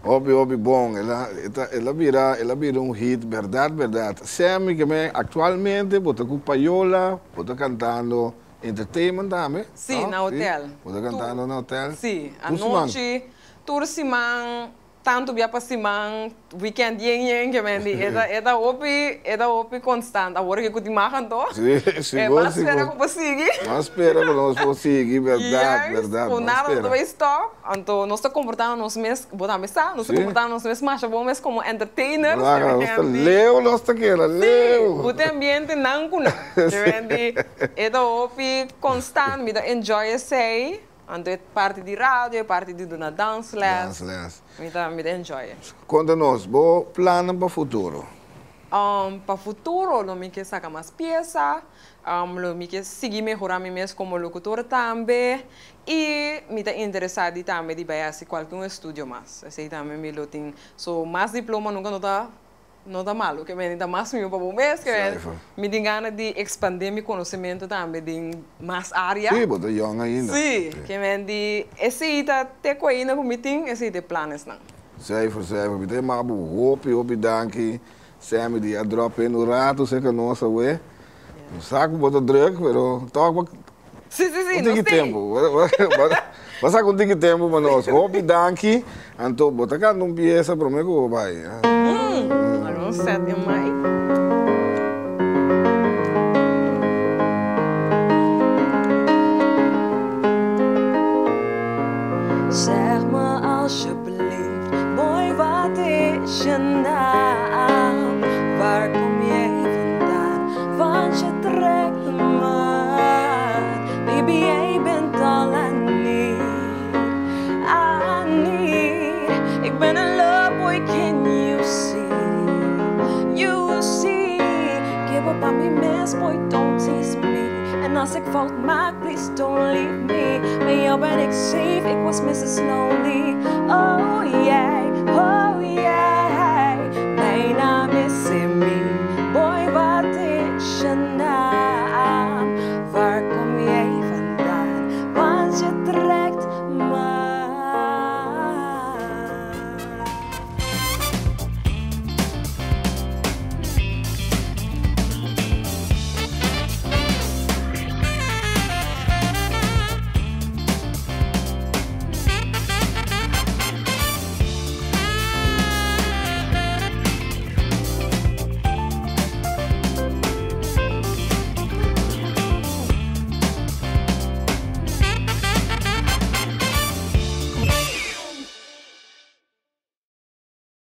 hopi hopi bon el a el a bira el a bira un hit berdad berdad Sammy ke men aktualmente bo ta ku Payola bo ta kantando entertainment tambe Si na hotel bo ta kantando na hotel si anochi tur siman Tantu bia pa siman, weekend yen yen ke men di e ta e ta hopi e ta hopi konstant. Awor ke ku tin mag anto Sí, sigur, mas spera sigur. ku por sigui. Mas spera ku nos por sigui, bèrdat, Juist, bèrdat, ku mas nada no ta spera. bai stòp. Anto nos ta komportando nos mes, bo tambe sa, nos ta Sí. komportando nos mes masha bon mes komo entertainers, ke Claro, nos ta men di leu nos ta keda, Sí, leu. bo tin ambiente nan ku nan. Ke men di e ta hopi konstant, mi ta enjoy esei. Anto e parti di radio, e parti di duna dansles. Dansles. Mi ta mi ta enjoy e. Konta nos, bo plannan pa futuro? Pa futuro lo mi ke saka mas piesa, lo mi ke sigui mehorá mi mes komo lokutor tambe i mi ta interesá di tambe di bai hasi kualke un estudio mas. Esei tambe mi lo tin. So mas diploma nunka no ta no ta malu, ke mende ta mas mihó pa bo mes, ke mende mi tin gana di ekspandé mi konosementu tambe den mas área. Sí, bo ta yòn ainda. Sí, ke mende esei ta te ku ainda ku mi tin, esei ta e planesnan. Zuiver, zuiver. Mi ta yama bo hopi, hopi danki. Sammy di a drop in un rato cerca nos awe. No sa cu bo ta druk, pero toch bo Sí, sí, sí, un tiki nos tin. tempo. Bo saca un tiki tempo pa nos. Hopi danki. Anto bo ta canta un pieza prome cu bo bay. Algun set in mic. Zeg me alsjeblieft, boy, wat is je naam? Waar kom jij vandaan? Want je trekt me aan. Baby, jij bent all I need. I need. Ik ben in love, boy, can you see? You see. Give up on me, mess, boy, don't tease me. En als ik fout maak, please don't leave me. Bij jou ben ik safe, ik was Mrs. Lonely. Oh yeah, oh yeah.